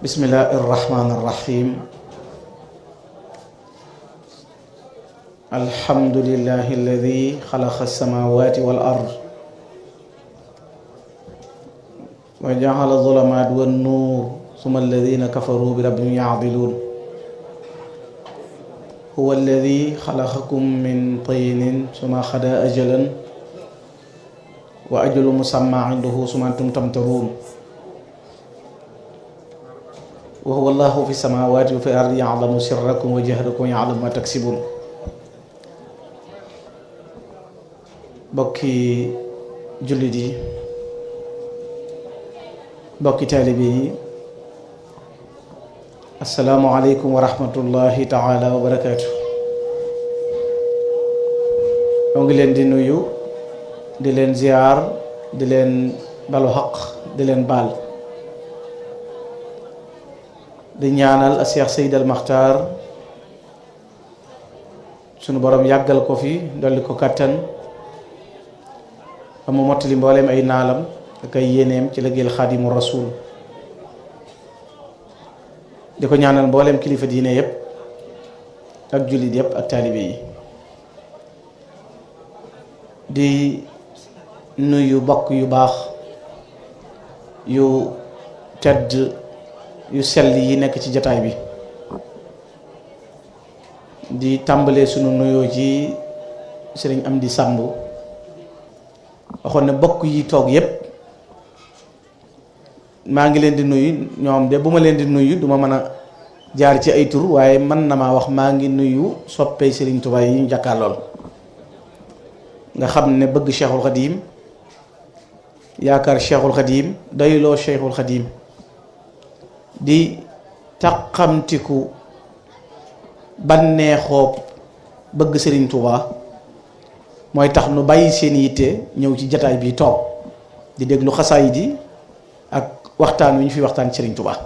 bismillahi irrahmani irrahim alhamdulillahi alladi xalaqa alsamawati wal ard wa jaala zulumaat wan nuur summa alladina kafaru bi rabbihim yaadiluun huwa alladi xalaqakum min tinin summa xada ajalan wa ajalu musamma indahu summa antum tamtaruun wa huwa allahu fi samawati wa fi ardi ya'lamu sirrakum wa jahrakum wa ya'lamu ma taksibun. bokki jullit yi, bokki taalibe yi, assalaamu aleykum wa rahmatullahi taala wa barakaatu. ñoo ngi leen di nuyu, di leen ziyaar, di leen balu xaq, di leen baal, di ñaanal a Cheikh Seyd al Maxtaar sunu borom yàggal ko fi dolli ko kàttan amu mottali mbooleem ay naalam ak ay yéeneem ci liggéeyal Xaadimu Rasuul. di ko ñaanal mbooleem kilifa diine yépp ak jullit yépp ak taalibe yi. di nuyu bokk yu baax yu tedd yu sell yi nekk ci jataay bi, di tàmbalee sunu nuyoo ci sëriñ Amdi Sàmb waxoon ne bokk yi toog yépp maa ngi leen di nuyu. ñoom de bu ma leen di nuyu duma mën a jaar ci ay tur, waaye mën na maa wax maa ngi nuyu soppee sëriñ Tuubaa yi ñu jàkkaarlool nga xam ne bëgg Cheikhul Xadim, yaakaar Cheikhul Xadim, doyloo Cheikhul Xadim, di taqamtiku banneexoo bëgg Serigne Touba mooy tax nu bàyyi seen yitte ñëw ci jataay bi toog di déglu xasaayid yi ak waxtaan wi ñu fi waxtaan Serigne Touba.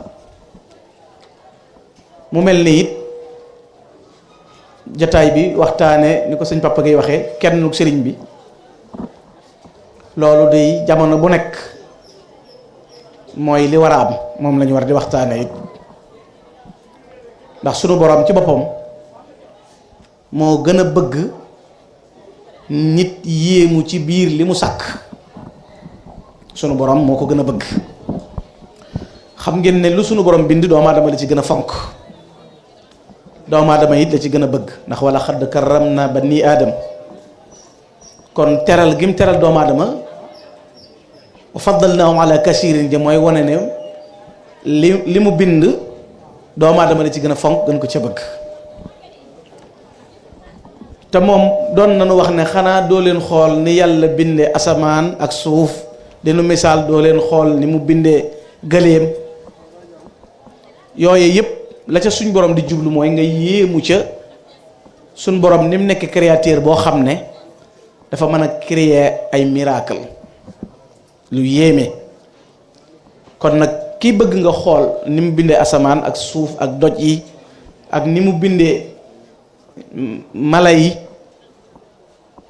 mu mel ni it jataay bi waxtaane ni ko sëñ Papa Gueye waxee kenn ku sëriñ bi, loolu day jamono bu nekk mooy li war a am, moom lañu war di waxtaane it ndax sunu borom ci boppam moo gën a bëgg nit yéemu ci biir li mu sàkk. sunu borom moo ko gën a bëgg. xam ngeen ne lu sunu borom bind doomu aadama la ci gën a fonk, doomu aadama it la ci gën a bëgg, ndax wala xadd karam na bani aadam. kon teral gim teral doomu aadama wa faddalnaahum ala kasiirin ji mooy wane ne li mu bind doomu aadama la ci gën a fonk, gën ko ca bëgg. te moom doon nañu wax ne xanaa doo leen xool ni yàlla bindee asamaan ak suuf, dinu misaal doo leen xool ni mu bindee gëléem. yooye yëpp la ca suñ borom di jublu mooy nga yéemu ca suñ borom ni mu nekk créateur boo xam ne dafa mën a créer ay miracle lu yéeme. kon nag ki bëgg nga xool ni mu bindee asamaan ak suuf ak doj yi ak ni mu bindee mala yi,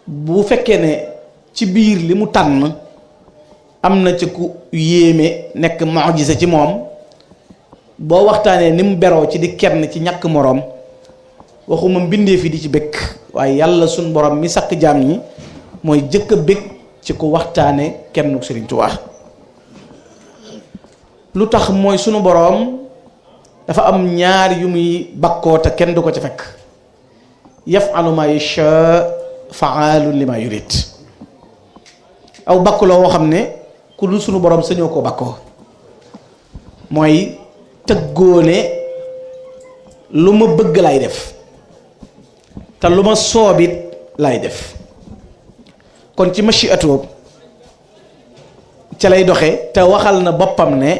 bu fekkee ne ci biir li mu tànn am na ci ku yéeme nekk mu'jiza ci moom, boo waxtaanee ni mu beroo ci di kenn ci ñàkk moroom, waxuma mbindee fi di ci bëgg, waaye yàlla suñ borom mi sakk jaam ñi mooy jëkk a bëgg ci ku waxtaane kenn ku Sëriñ Tuubaa. lu tax mooy sunu boroom dafa am ñaar yu muy bakkoo te kenn du ko ci fekk. yafalu ma yasha faalun li ma yurid. aw bakkuloo woo xam ne ku lu sunu boroom sañoo koo bakkoo, mooy tëggoone lu ma bëgg lay def te lu ma soobit lay def. kon ci machiatu ca lay doxe te waxal na boppam ne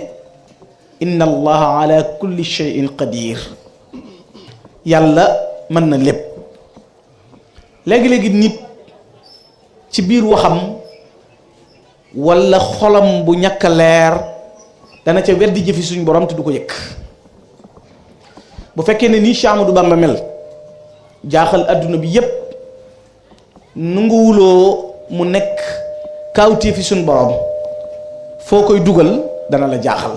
inna allaha ala kulli shay'in qadir. yàlla mën na lépp. léegi-léegi nit ci biir waxam walla xolam bu ñàkk a leer dana ca weddi jëfi suñ borom te du ko yëg. bu fekkee ne nii Cheikh Ahmadou Bamba mel jaaxal adduna bi yépp, nanguwuloo mu nekk kawtee fi suñ borom, foo koy dugal dana la jaaxal.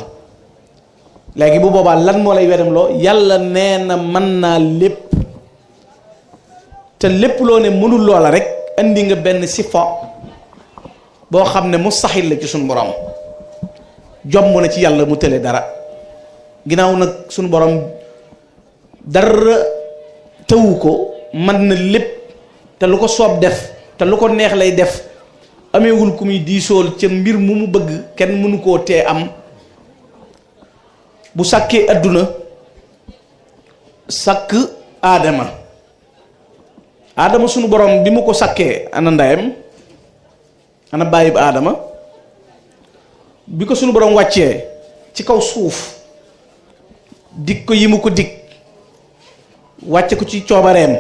léegi bu boobaa lan moo lay wedam loo yàlla nee na mën naa lépp te lépp loo ne mënul loola rek indi nga benn sifa boo xam ne mustaxil la ci suñu borom jomb na ci yàlla mu tële dara ginnaaw nag suñu borom dara tëwu ko mën na lépp te lu ko soob def te lu ko neex lay def ameewul ku muy diisool ca mbir mu mu bëgg kenn mënu koo tee am bu sàkkee adduna sàkk aadama sunu borom bi mu ko sàkkee ana ndeyam ana bàyyi bu aadama bi ko sunu borom wàccee ci kaw suuf dig ko yi mu ko dig wàcce ko ci coobareem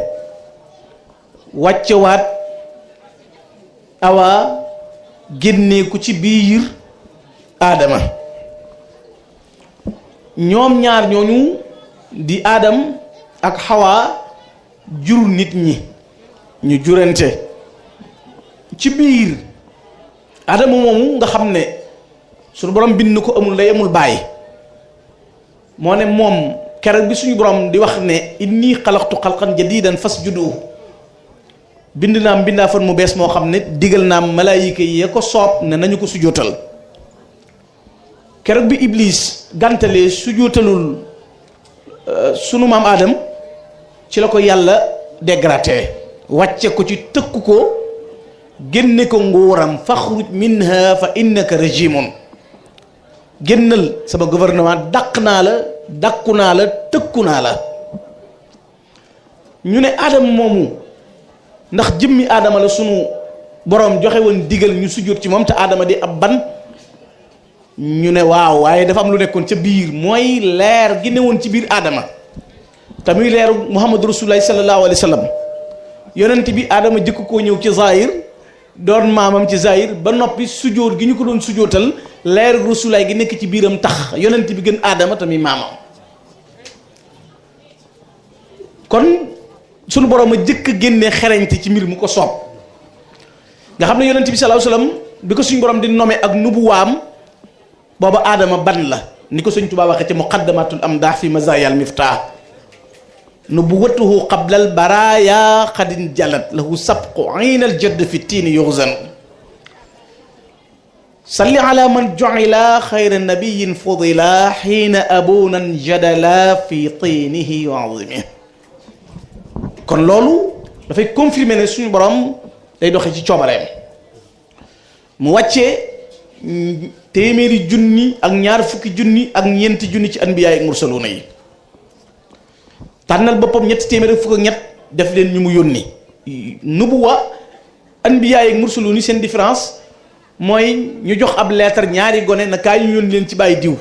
wàccewaat awa génnee ko ci biir aadama ñoom ñaar ñooñu di aadam ak xawaa jur nit ñi ñu jurante ci biir aadama moomu nga xam ne suñu borom bind ko amul ndey amul baay moo ne moom keroog bi suñu borom di wax ne inni xalaqtu xalqan jadidan fasjudu bind naa mbindaa fan mu bees moo xam ne digal naa malaayika yi ko soob ne nañu ko sujootal keroog bi Iblis gàntalee sujootalul sunu maam Adam ci la ko yàlla dégradé wàcce ko ci tëkku ko génne ko nguuram faxruj minha fa innaka rajimun génnal sama gouvernement dàq naa la dàkku naa la tëkku naa la ñu ne Adam moomu ndax jëmmi aadama la sunu borom joxe woon digal ñu sujjóot ci moom te aadama di ab ban ñu ne waaw waaye dafa am lu nekkoon ca biir mooy leer gi newoon ci biir aadama te muy leeru muhammadu rasulullahi sallallahu alayhi wa sallam yonent bi aadama jëkk koo ñëw ci zahir doon maamam ci zahir ba noppi sujjóot gi ñu ko doon sujjóotal leeru rasulullahi gi nekk ci biiram tax yonent bi gën aadama te muy maamam kon sunu borom a jëkk génne xereñte ci mbir mu ko soob nga xam ne yonent bi sallallahu alayhi wasallam bi ko suñu borom di nommé ak nubuwaam booba aadama ban la ni ko Sëñ Tuubaa waxee ci muqaddamatul amdah fi mazayal miftah nubuwatuhu qablal baraya xadin jalat lahu sabqu aynal jadd fi tiini yuxzan salli ala man ju'ila xayra nabiyin fudila xiina abunan jadala fi tiinihi wa azimihi kon loolu dafay confirmer ne suñu borom day doxee ci coobareem mu wàccee téeméeri junni ak ñaar fukki junni ak ñeenti junni ci anbiyaay ak mursaluuna yi tànnal boppam ñetti téeméeri fukk ak ñett def leen ñu mu yónni nubuwa anbiyaay ak mursaluuna yi seen différence mooy ñu jox ab lettre ñaari gone na kaay ñu yónni leen ci bàyyi diw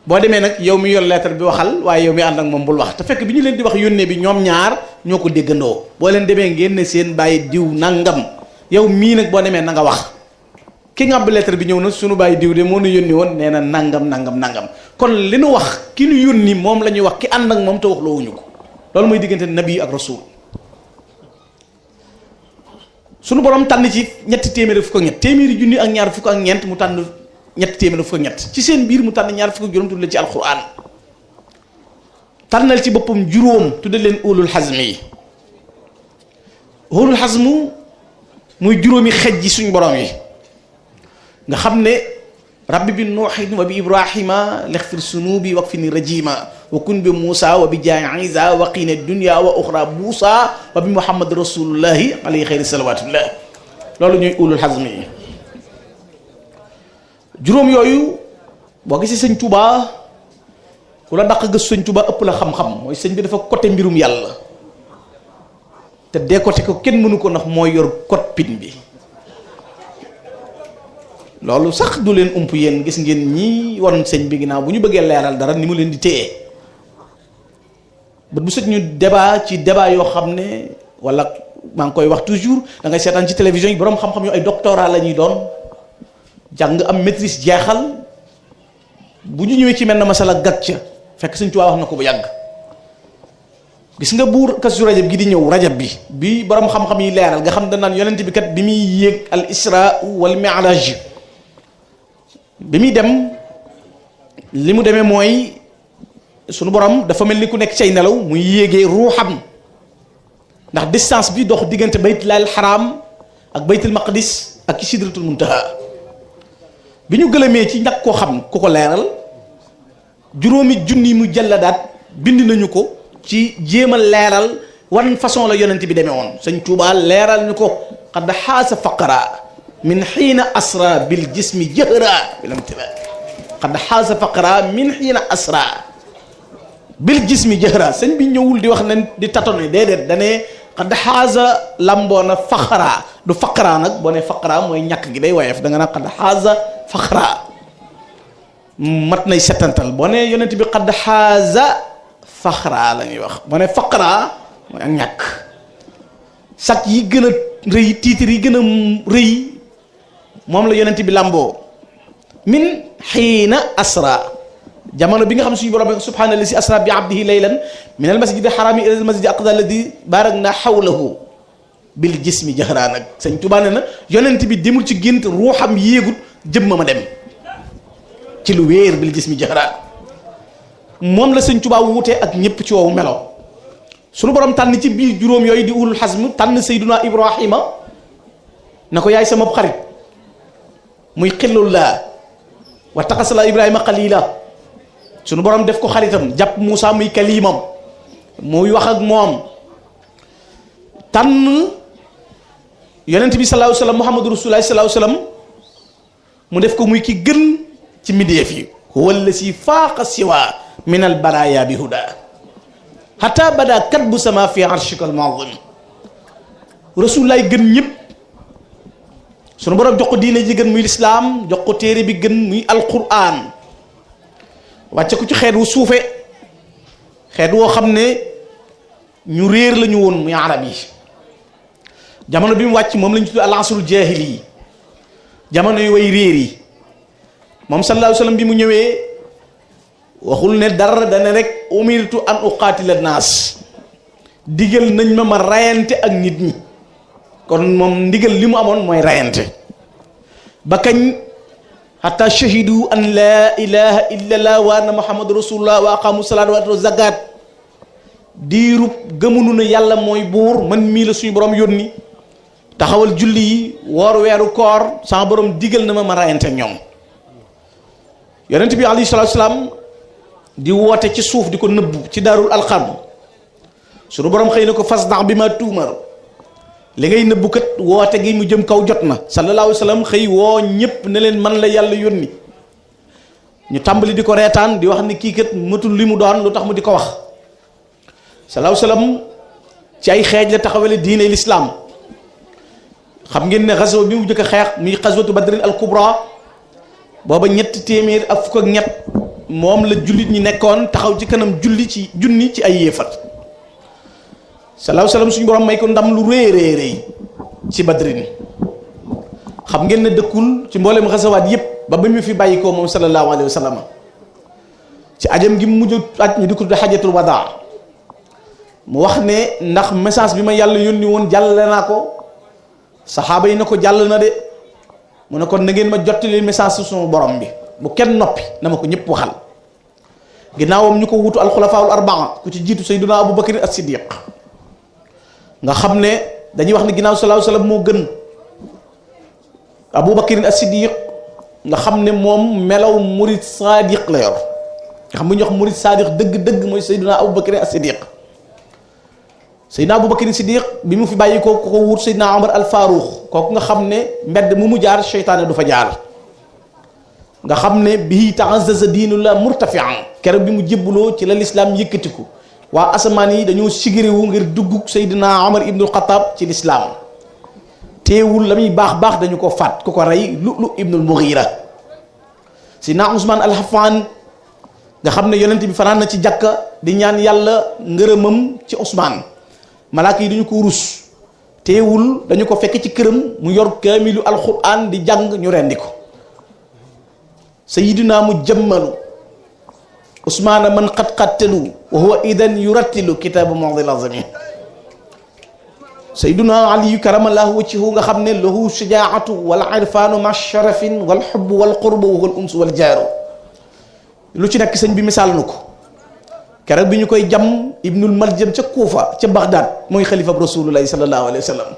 boo demee nag yow mi yor lettre bi waxal waaye yow mi ànd ak moom bul wax te fekk bi ñu leen di wax yónnee bi ñoom ñaar ñoo ko déggandoo boo leen demee ngeen ne seen bàyyi diw nangam yow mii nag boo demee na nga wax ki nga ab lettre bi ñëw na sunu bàyyi diw de moo nu yónni woon nee na nangam nangam nangam kon li nu wax ki nu yónni moom la ñuy wax ki ànd ak moom te wax loo wuñu ko loolu mooy diggante nabi ak rasul sunu borom tànn ci ñetti téeméeri fukk ak ñett téeméeri junni ak ñaar fukk ak ñeent mu tànn ñetti téeméer fukk ak ñett ci seen biir mu tànn ñaar fukk ak juróom tudd leen ci alquran tànnal ci boppam juróom tudde leen ulul xazmi yi ulul xazmu muy juróomi xej ji suñ borom yi nga xam ne rabbi bi nuuhin wa bi ibrahima lexfir sunubi wakfini rajima wa kun bi muusa wa bi jaay isa wa qina dunya wa uxra buusa wa bi muhammad rasulullahi alayhi xayri salawatullah loolu ñooy ulul xazmi yi juróom yooyu boo gisee sëñ Touba ku la dàq gës sëñ Touba ëpp la xam-xam mooy sëñ bi dafa côté mbirum yàlla te décoté ko kenn mënu ko ndax mooy yor code PIN bi loolu sax du leen ump yéen gis ngeen ñi won sëñ bi ginnaaw bu ñu bëggee leeral dara ni mu leen di téye ba bu set ñu débat ci débat yoo xam ne wala maa ngi koy wax toujours da ngay seetaan ci télévision yi borom xam-xam yu ay doctorat la ñuy doon jàng am maîtrise jeexal bu ñu ñëwee ci mel na masala gàcc ca fekk Sëñ Tuubaa wax na ko bu yàgg gis nga buur Kazu Rajab gi di ñëw rajab bi borom xam-xam yi leeral nga xam dañ naan yonent bi kat bi muy yéeg al isra wal mi'raj bi muy dem li mu demee mooy sunu borom dafa mel ni ku nekk cay nelaw muy yéegee ruuxam ndax distance bi dox diggante baytullaahil xaraam ak baytul maqdis ak sidratul muntaha bi ñu gëlëmee ci ñàkk koo xam ku ko leeral juróomi junni mu jalladaat bind nañu ko ci jéem a leeral wan façon la yonent bi demee woon sëñ Tuubaa leeral ñu ko qad xaasa faqra min xiina asra bil jismi jëhra bilam tiba qad xaasa faqra min xiina asra bil jismi jëhra sëñ bi ñëwul di wax ne di tatone déedéet dane qad xaasa lamboona faqra du faqra nag boo ne faqra mooy ñàkk gi day woyof da nga naan qad xaasa faqra mat nay setantal boo ne yonent bi qad xaasa faqra la ñuy wax boo ne faqra mooy ak ñàkk sat yi gën a rëy tiitar yi gën a rëy moom la yonent bi lamboo min xiina asra jamono bi nga xam suñu borom subhaana allazi asra bi abdihi laylan min al masjid al harami ila al masjid al aqsa alladi barakna hawlahu bil jismi jahra nag sëñ Tuubaa ne na yonent bi demul ci gént ruuxam yéegut jëmma ma dem ci lu wéer bil jismi jahra moom la sëñ Tuubaa wuute ak ñëpp ci woowu melo suñu borom tànn ci biir juróom yooyu di ulul xasm tànn sayduna ibrahima na ko yaay sama xarit muy xillullah wa taxasala ibrahima xalila sunu borom def ko xaritam jàpp Moussa muy kalimam muy wax ak moom tànn yonent bi sallallahu alayhi wa sallam muhammadu rasulullah sallallahu alayhi wa sallam mu def ko muy ki gën ci midéef yi huwa allasi faaqa siwa min al baraya bi huda hatta bada katbu sama fi arshika al mazim rasulullah gën ñëpp sunu borom jox ko diine ji gën muy lislaam jox ko téere bi gën muy alquran wàcce ko ci xeet wu suufe xeet woo xam ne ñu réer la ñu woon muy arab yi jamono bi mu wàcc moom la ñu tudd al asrul jaahili yi jamono yu way réer yi moom sallallahu alayhi wa sallam bi mu ñëwee waxul ne dara dana rek umirtu an uqaatila naas digal nañ ma rayante ak nit ñi kon moom ndigal li mu amoon mooy rayante ba kañ hatta shahidu an la ilaha illa allah wa anna muhammadu rasulullah wa aqamu salaat wa atu zakat diirub gëmunu ne yàlla mooy buur man mii la suñu borom yónni taxawal julli yi woor weeru koor sama borom digal na ma rayante ñoom yonent bi alayhi salaatu salaam di woote ci suuf di ko nëbbu ci daarul alqam suñu borom xëy na ko fasda bi ma tuumar li ngay nëbbu kat woote gi mu jëm kaw jot na sallallahu alayhi wa sallam xëy woo ñëpp ne leen man la yàlla yónni ñu tàmbali di ko reetaan di wax ni kii kat matul li mu doon lu tax mu di ko wax sallallahu alayhi wa sallam ci ay xeej la taxawale diine lislaam xam ngeen ne xaswa bi mu jëkk a xeex muy xaswatu badrin al kubra booba 300 ak fukk ak ñett moom la jullit ñi nekkoon taxaw ci kanam junni ci ay yéefar salaahu salaam suñu borom may ko ndam lu rëy ci badrin xam ngeen ne dëkkul ci mboolem xasawaat yépp ba mu fi bàyyi ko moom sallallahu alayhi wa sallam ci ajam gi mu mujj aj ñu di ko tudde xajatul wadaa mu wax ne ndax message bi ma yàlla yónni woon jàllale naa ko saxaaba yi na ko jàll na de mu ne kon na ngeen ma jottali message su suñu borom bi bu kenn noppi na ma ko ñëpp waxal ginnaawam ñu ko wutu alxulafaul arbaa ku ci jiitu sayduna abou bakrin as siddiq nga xam ne dañuy wax ne ginnaaw sallallahu alayhi wasallam moo gën Abu Bakr as-Siddiq nga xam ne moom melaw murid sadiq la yor nga xam bu ñuy wax murid sadiq dëgg-dëgg mooy Seydina Abu Bakr as-Siddiq Seydina Abu Bakr as-Siddiq bi mu fi bàyyi ko ko wut Seydina Omar al-Faruq kooku nga xam ne mbedd mu jaar seytaane du fa jaar nga xam ne bii ta'azzaza diinullah murtafi'an keroog bi mu jébbuloo ci la lislaam yëkkatiku waa asamaan yi dañoo sigiriwu ngir dugg Seydina Omar ibnul Xataab ci lislaam teewul la muy baax dañu ko faat ku ko rey Lu'lu ibnul Mughira Seydina Ousmane al-Affan nga xam ne yonent bi fanaan na ci jàkka di ñaan yàlla ngërëmam ci Ousmane malaaka yi dañu ko rus teewul dañu ko fekk ci këram mu yor kaamilu alquran di jàng ñu rendi ko Seydina mu jëmmalu Ousmane man qad qattalu wa huwa idan yurattilu kitaabu mawdil azami Seydina Ali karamallahu wajhahu nga xam ne lahu shajaatu wal irfaanu ma sharafin wal xubb wal qurbu wal unsu wal jaaru lu ci nekk sëñ bi misaal na ko keroog bi ñu koy jam ibnul maljam ca Kuufa ca Baghdad mooy xalifa rasulullahi sallallahu alayhi wa sallam.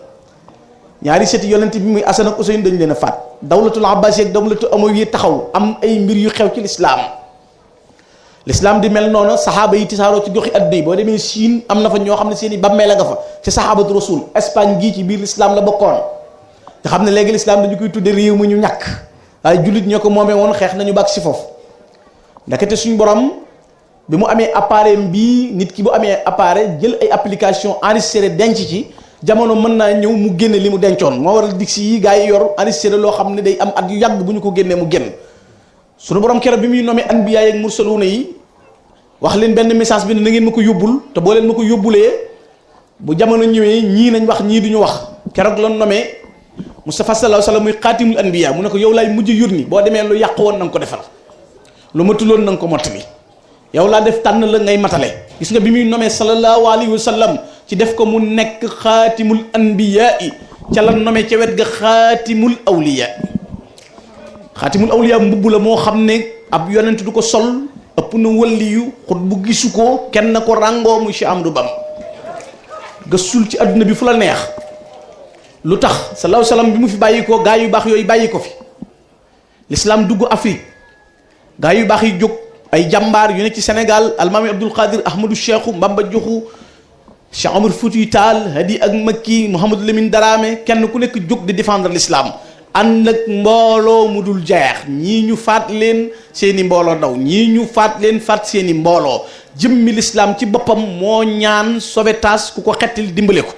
ñaari seti yonent bi muy Asan ak Useyn dañu leen a faat. dawlatul abbasi ak dawlatu amawi taxaw am ay mbir yu xew ci lislaam lislaam di mel noonu saxaaba yi tisaaroo ci goxi adduna yi boo demee Chine am na fa ñoo xam ne seen i bàmmeel a nga fa ci saxaabatu rasul. Espagne gii ci biir lislaam la bokkoon nga xam ne léegi lislaam dañu koy tudde réew mu ñu ñàkk waaye jullit ñoo ko moomee woon xeex nañu bàgg si foofu. ndekete suñu borom bi mu amee appareil bii nit ki bu amee appareil jël ay application enregistré denc ci jamono mën naa ñëw mu génne li mu dencoon moo waral diksi yi gaa yi yor enregistré loo xam ne day am at yu yàgg bu ñu ko génnee mu génn. suñu borom keroog bi muy nommé anbiya ak mursaluuna yi wax leen benn message bi ne na ngeen ma ko yóbbul te boo leen ma ko yóbbulee bu jamono ñëwee ñii nañ wax ñii duñu wax. keroog la nommé Mustafa sallallahu alayhi wa sallam muy xaatimul anbiya mu ne ko yow laay mujj yónni boo demee lu yàq woon na nga ko defal lu matuloon na nga ko mottali yow laa def tànn la ngay matale. gis nga bi muy nommé sallallahu alayhi wa sallam ci def ko mu nekk xaatimul anbiya yi ca la nommé ca wet ga xaatimul awliya. xaatimul awliya mbubb la moo xam ne ab yonent du ko sol ëpp na waliyu xut bu gisu ko kenn ko ràngoo muy Cheikh Amadou Bam gëstul ci adduna bi fu la neex. lu tax sallallahu alayhi wa sallam bi mu fi bàyyi ko gaa yu baax yooyu bàyyi ko fi l'islam dugg Afrique gaa yu baax yi jóg ay jàmbaar yu ne ci Sénégal almaami Abdul Qadir Ahmadou Cheikhou Mbamba Joxu Cheikh Omar Fouti Taal Hadi ak Makki Mouhamadou Lamine Darame kenn ku nekk jóg di défendre l'islam ànd ak mbooloo mu dul jeex ñii ñu faat leen seeni mbooloo daw ñii ñu faat leen faat seeni mbooloo jëmmi l'islam ci boppam moo ñaan sauvetage ku ko xettil dimbale ko.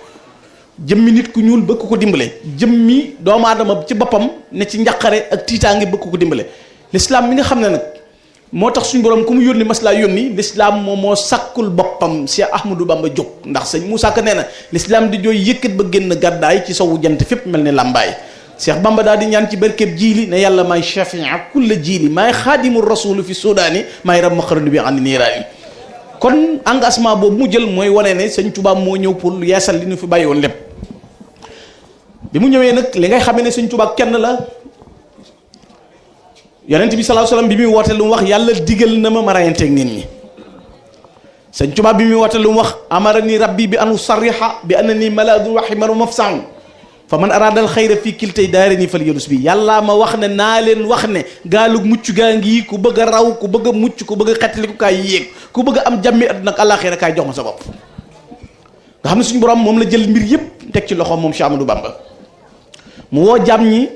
jëmmi nit ku ñuul bëgg ko dimbale jëmmi doomu aadama ci boppam ne ci njaqare ak tiitaange bëgg ko dimbale l'islam mi nga xam ne nag moo tax suñu borom ku mu yónni mas laa yónni l'islam moom moo sàkkul boppam Cheikh Ahmadou Bamba jóg ndax sëñ Moussa Ka nee na l'islam di jooy yëkkat ba génn gàddaay ci sowu jant fépp mel ne làmbaay Cheikh Bamba daal di ñaan ci barkeb jiili ne yàlla maay shafia kulla jiili maay xaadimu rasulu fi sudaani maay rab ma xaradu bi andi niiraani kon engagement boobu mu jël mooy wane ne sëñ Tuubaa moo ñëw pour yeesal li ñu fi bàyyi woon lépp bi mu ñëwee nag li ngay xamee ne sëñ Tuubaa kenn la yonent bi sallallahu alayhi wasallam bi muy woote lu mu wax yàlla digal na ma rayanteeg nit ñi sëñ Tuubaa bi muy woote lu mu wax amarani rabbi bi an usarriha bi annani maladu waximaru mafsan fa man aradal xayra fii kiltay daareni fal yelus bi yàllaa ma wax ne naa leen wax ne gaalug mucc gaa ngi ku bëgg a raw ku bëgg a mucc ku bëgg a xettaliku kaay yéeg ku bëgg a am jàmmi àdduna ak àllaaxira kaay jox ma sa bopp nga xam ne suñu borom moom la jël mbir yépp teg ci loxoom moom Cheikh Amadou Bamba mu woo jàmm ñi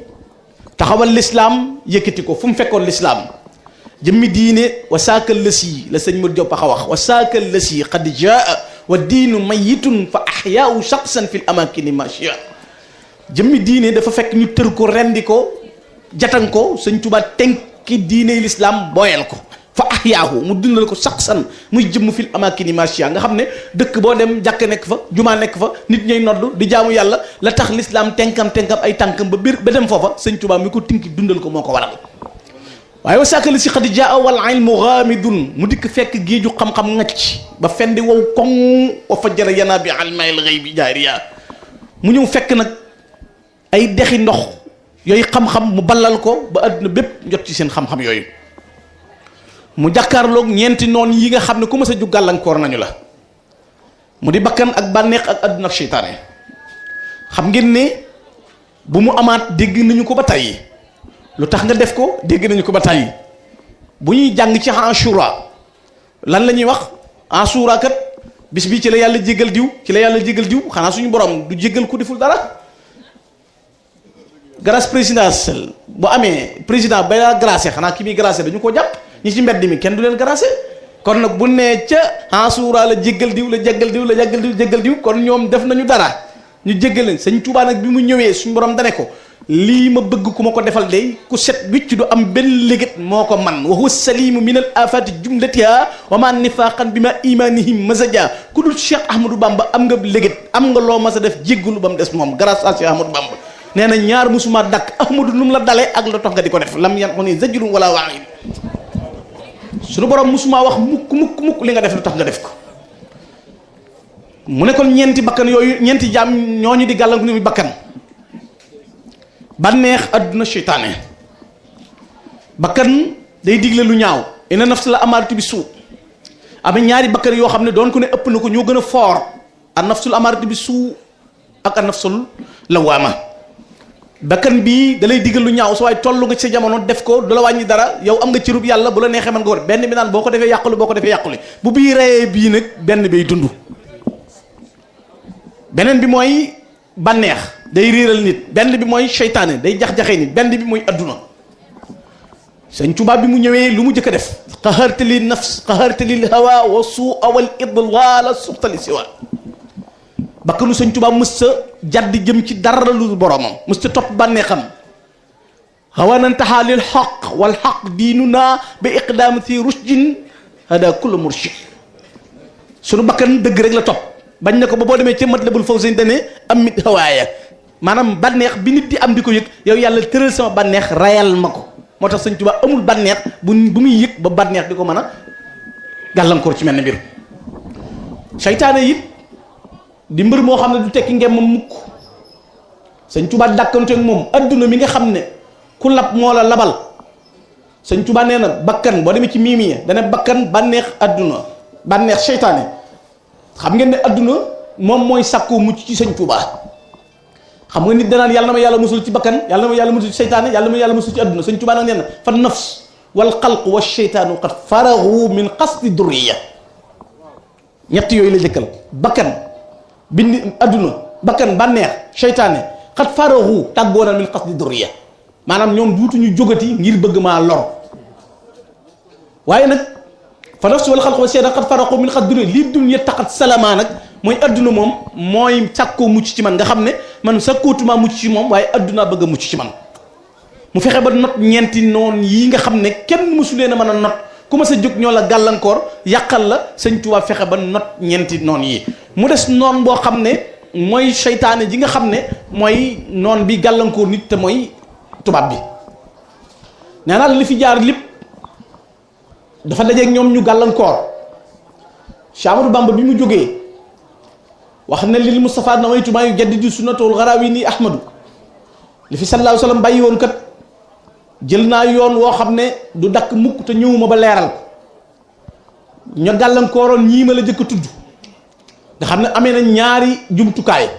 taxawal lislaam yëkkati ko fu mu fekkoon lislaam jëmmi diine wa saakal lësi la sëñ Modou Diop a wax wa saakal lësi qad jaa wa diinu mayitun fa ahyaau shaqsan fi l amakini machia jëmmi diine dafa fekk ñu tër ko rendi ko jatan ko sëñ Tuubaa tenki diine lislaam booyal ko fa ahyaahu mu dundal ko shaqsan muy jëmm fil amakini machia nga xam ne dëkk boo dem jàkk nekk fa jumaa nekk fa nit ñay nodd di jaamu yàlla la tax lislaam tenkam ay tànkam ba biir ba dem foofa sëñ Tuubaa mi ko tinki dundal ko moo ko waral waaye wa saakali si xadi jaa wal ilmu ghamidun mu dikk fekk géeju xam-xam ngacc ba fendi wow koŋ wa fajjara yanaa bi almayl ghaybi jaariya mu ñëw fekk nag ay dexi ndox yooyu xam-xam mu ballal ko ba àdduna bépp jot ci seen xam-xam yooyu mu jàkkaarloog ñeenti noon yi nga xam ne ku ma sa jug gàllankoor nañu la mu di bakkan ak bànneex ak àdduna ak seytaane xam ngeen ne bu mu amaat dégg nañu ko ba tàyyi lu tax nga def ko dégg nañu ko ba tàyyi bu ñuy jàng ci Ashura lan la ñuy wax Ashura kat bis bii ci la yàlla jégal diw ci la yàlla jégal diw xanaa suñu borom du jégal ku deful dara grâce présidentielle bu amee président ba la grâce xanaa ki muy grâce dañu ko jàpp ñi ci mbedd mi kenn du leen grâce kon nag bu nee ca Ashura la jégal diw la jégal diw la jégal diw jégal diw kon ñoom def nañu dara ñu jégal leen sëñ Tuubaa nag bi mu ñëwee suñu borom dane ko lii ma bëgg ku ma ko defal de ku set wicc du am benn léget moo ko man wa huwa salimu min al afati jumlatiha wa ma nifaqan bi ma imanihim masaja ku dul Cheikh Ahmadou Bamba am nga léget am nga loo mas a def jéggalu ba mu des moom grâce à Cheikh Ahmadou Bamba nee na ñaar musuma dakk Ahmadou nu mu la dalee ak la tax nga di ko def lam yan xo ni zajrun wala waid suñu borom musuma wax mukk li nga def lu tax nga def ko mu ne kon ñeenti bakkan yooyu ñeenti jaam ñooñu di gàllanku ni bakkan bànneex adduna seytaane bakkan day digle lu ñaaw inna nafsa la amaaratu bi suu am ñaari bakkan yoo xam ne doon ko ne ëpp na ko ñoo gën a fort an nafsul amaaratu bi suu ak an nafsul lawaama. bakkan bii da lay digal lu ñaaw sa waaye toll nga ci sa jamono def ko du la wàññi dara yow am nga cërub yàlla bu la neexee mën nga war benn bi naan boo ko defee yàqule boo ko defee yàqule bu bii reyee bii nag benn bay dund. beneen bi mooy bànneex day réeral nit, benn bi mooy seytaane day jax-jaxee nit, benn bi mooy adduna. Sëñ Tuubaa bi mu ñëwee lu mu jëkk a def qahartali nafs qahartali hawa wa suua wal idlaala suxtali siwa. bakkanu Sëñ Tuubaa mës sa jadd jëm ci dara lu boromam, mës sa topp bànneexam. hawa nantaha lil xaq wal xaq diinuna bi iqdaam fi rushdin hada kullu murshid. sunu bakkan dëgg rek la topp bañ na ko ba boo demee ci Matlabul Fawzayni dane amit hawaaya maanaam bànneex bi nit di am di ko yëg yow yàlla tëral sama bànneex rayal ma ko. moo tax Sëñ Tuubaa amul bànneex bu muy yëg ba bànneex di ko mën a gàllankoor ci mel ne mbir. seytaane it di mbër moo xam ne du tekki ngem ma mukk. Sëñ Tuubaa dàkkanteeg moom adduna mi nga xam ne ku lab moo la labal. Sëñ Tuubaa nee na bakkan boo demee ci miimiya dana bakkan bànneex adduna bànneex seytaane xam ngeen ne adduna moom mooy sàkkoo mucc ci Sëñ Tuubaa. xam nga nit danaan yàlla na ma yàlla musul ci bakkan yàlla na ma yàlla musul ci seytaane yàlla na ma yàlla musul ci adduna. Sëñ Tuubaa nag nee na fa nafs wal xalq wa seytaanu qad faragu min qasdi durriya. ñett yooyu la jëkkal bakkan bind adduna bakkan bànneex seytaane qad faragu tàggoona min qasdi durriya maanaam ñoom duutuñu jógati ngir bëgg maa lor. waaye nag fa nafs wal xalq wa seytaanu qad faragu min qasdi durriya li dunya taqat salama nag mooy adduna moom mooy sàkkoo mucc ci man nga xam ne man sàkkootuma mucc ci moom waaye adduna bëgg a mucc ci man. mu fexe ba not ñeenti noon yi nga xam ne kenn mësu leen a mën a not ku ma sa jóg ñoo la gàllankoor yàqal la. Sëñ Tuubaa fexe ba not ñeenti noon yi mu des noon boo xam ne mooy seytaane ji nga xam ne mooy noon bi gàllankoor nit te mooy tubaab bi. nee naa li fi jaar lépp dafa dajeeg ñoom ñu gàllankoor. Cheikh Ahmadou Bamba bi mu jógee wax na lil Mustafa nawaytu maa yujaddidu sunnatul Gharawini Ahmadu li fi sallallahu alayhi wa sallam bàyyi woon kat jël naa yoon woo xam ne du dakk mukk te ñëwuma ba leeral ko. ña gàllankooroon ñii ma la jëkk a tudd nga xam ne amee na ñaari jumtukaay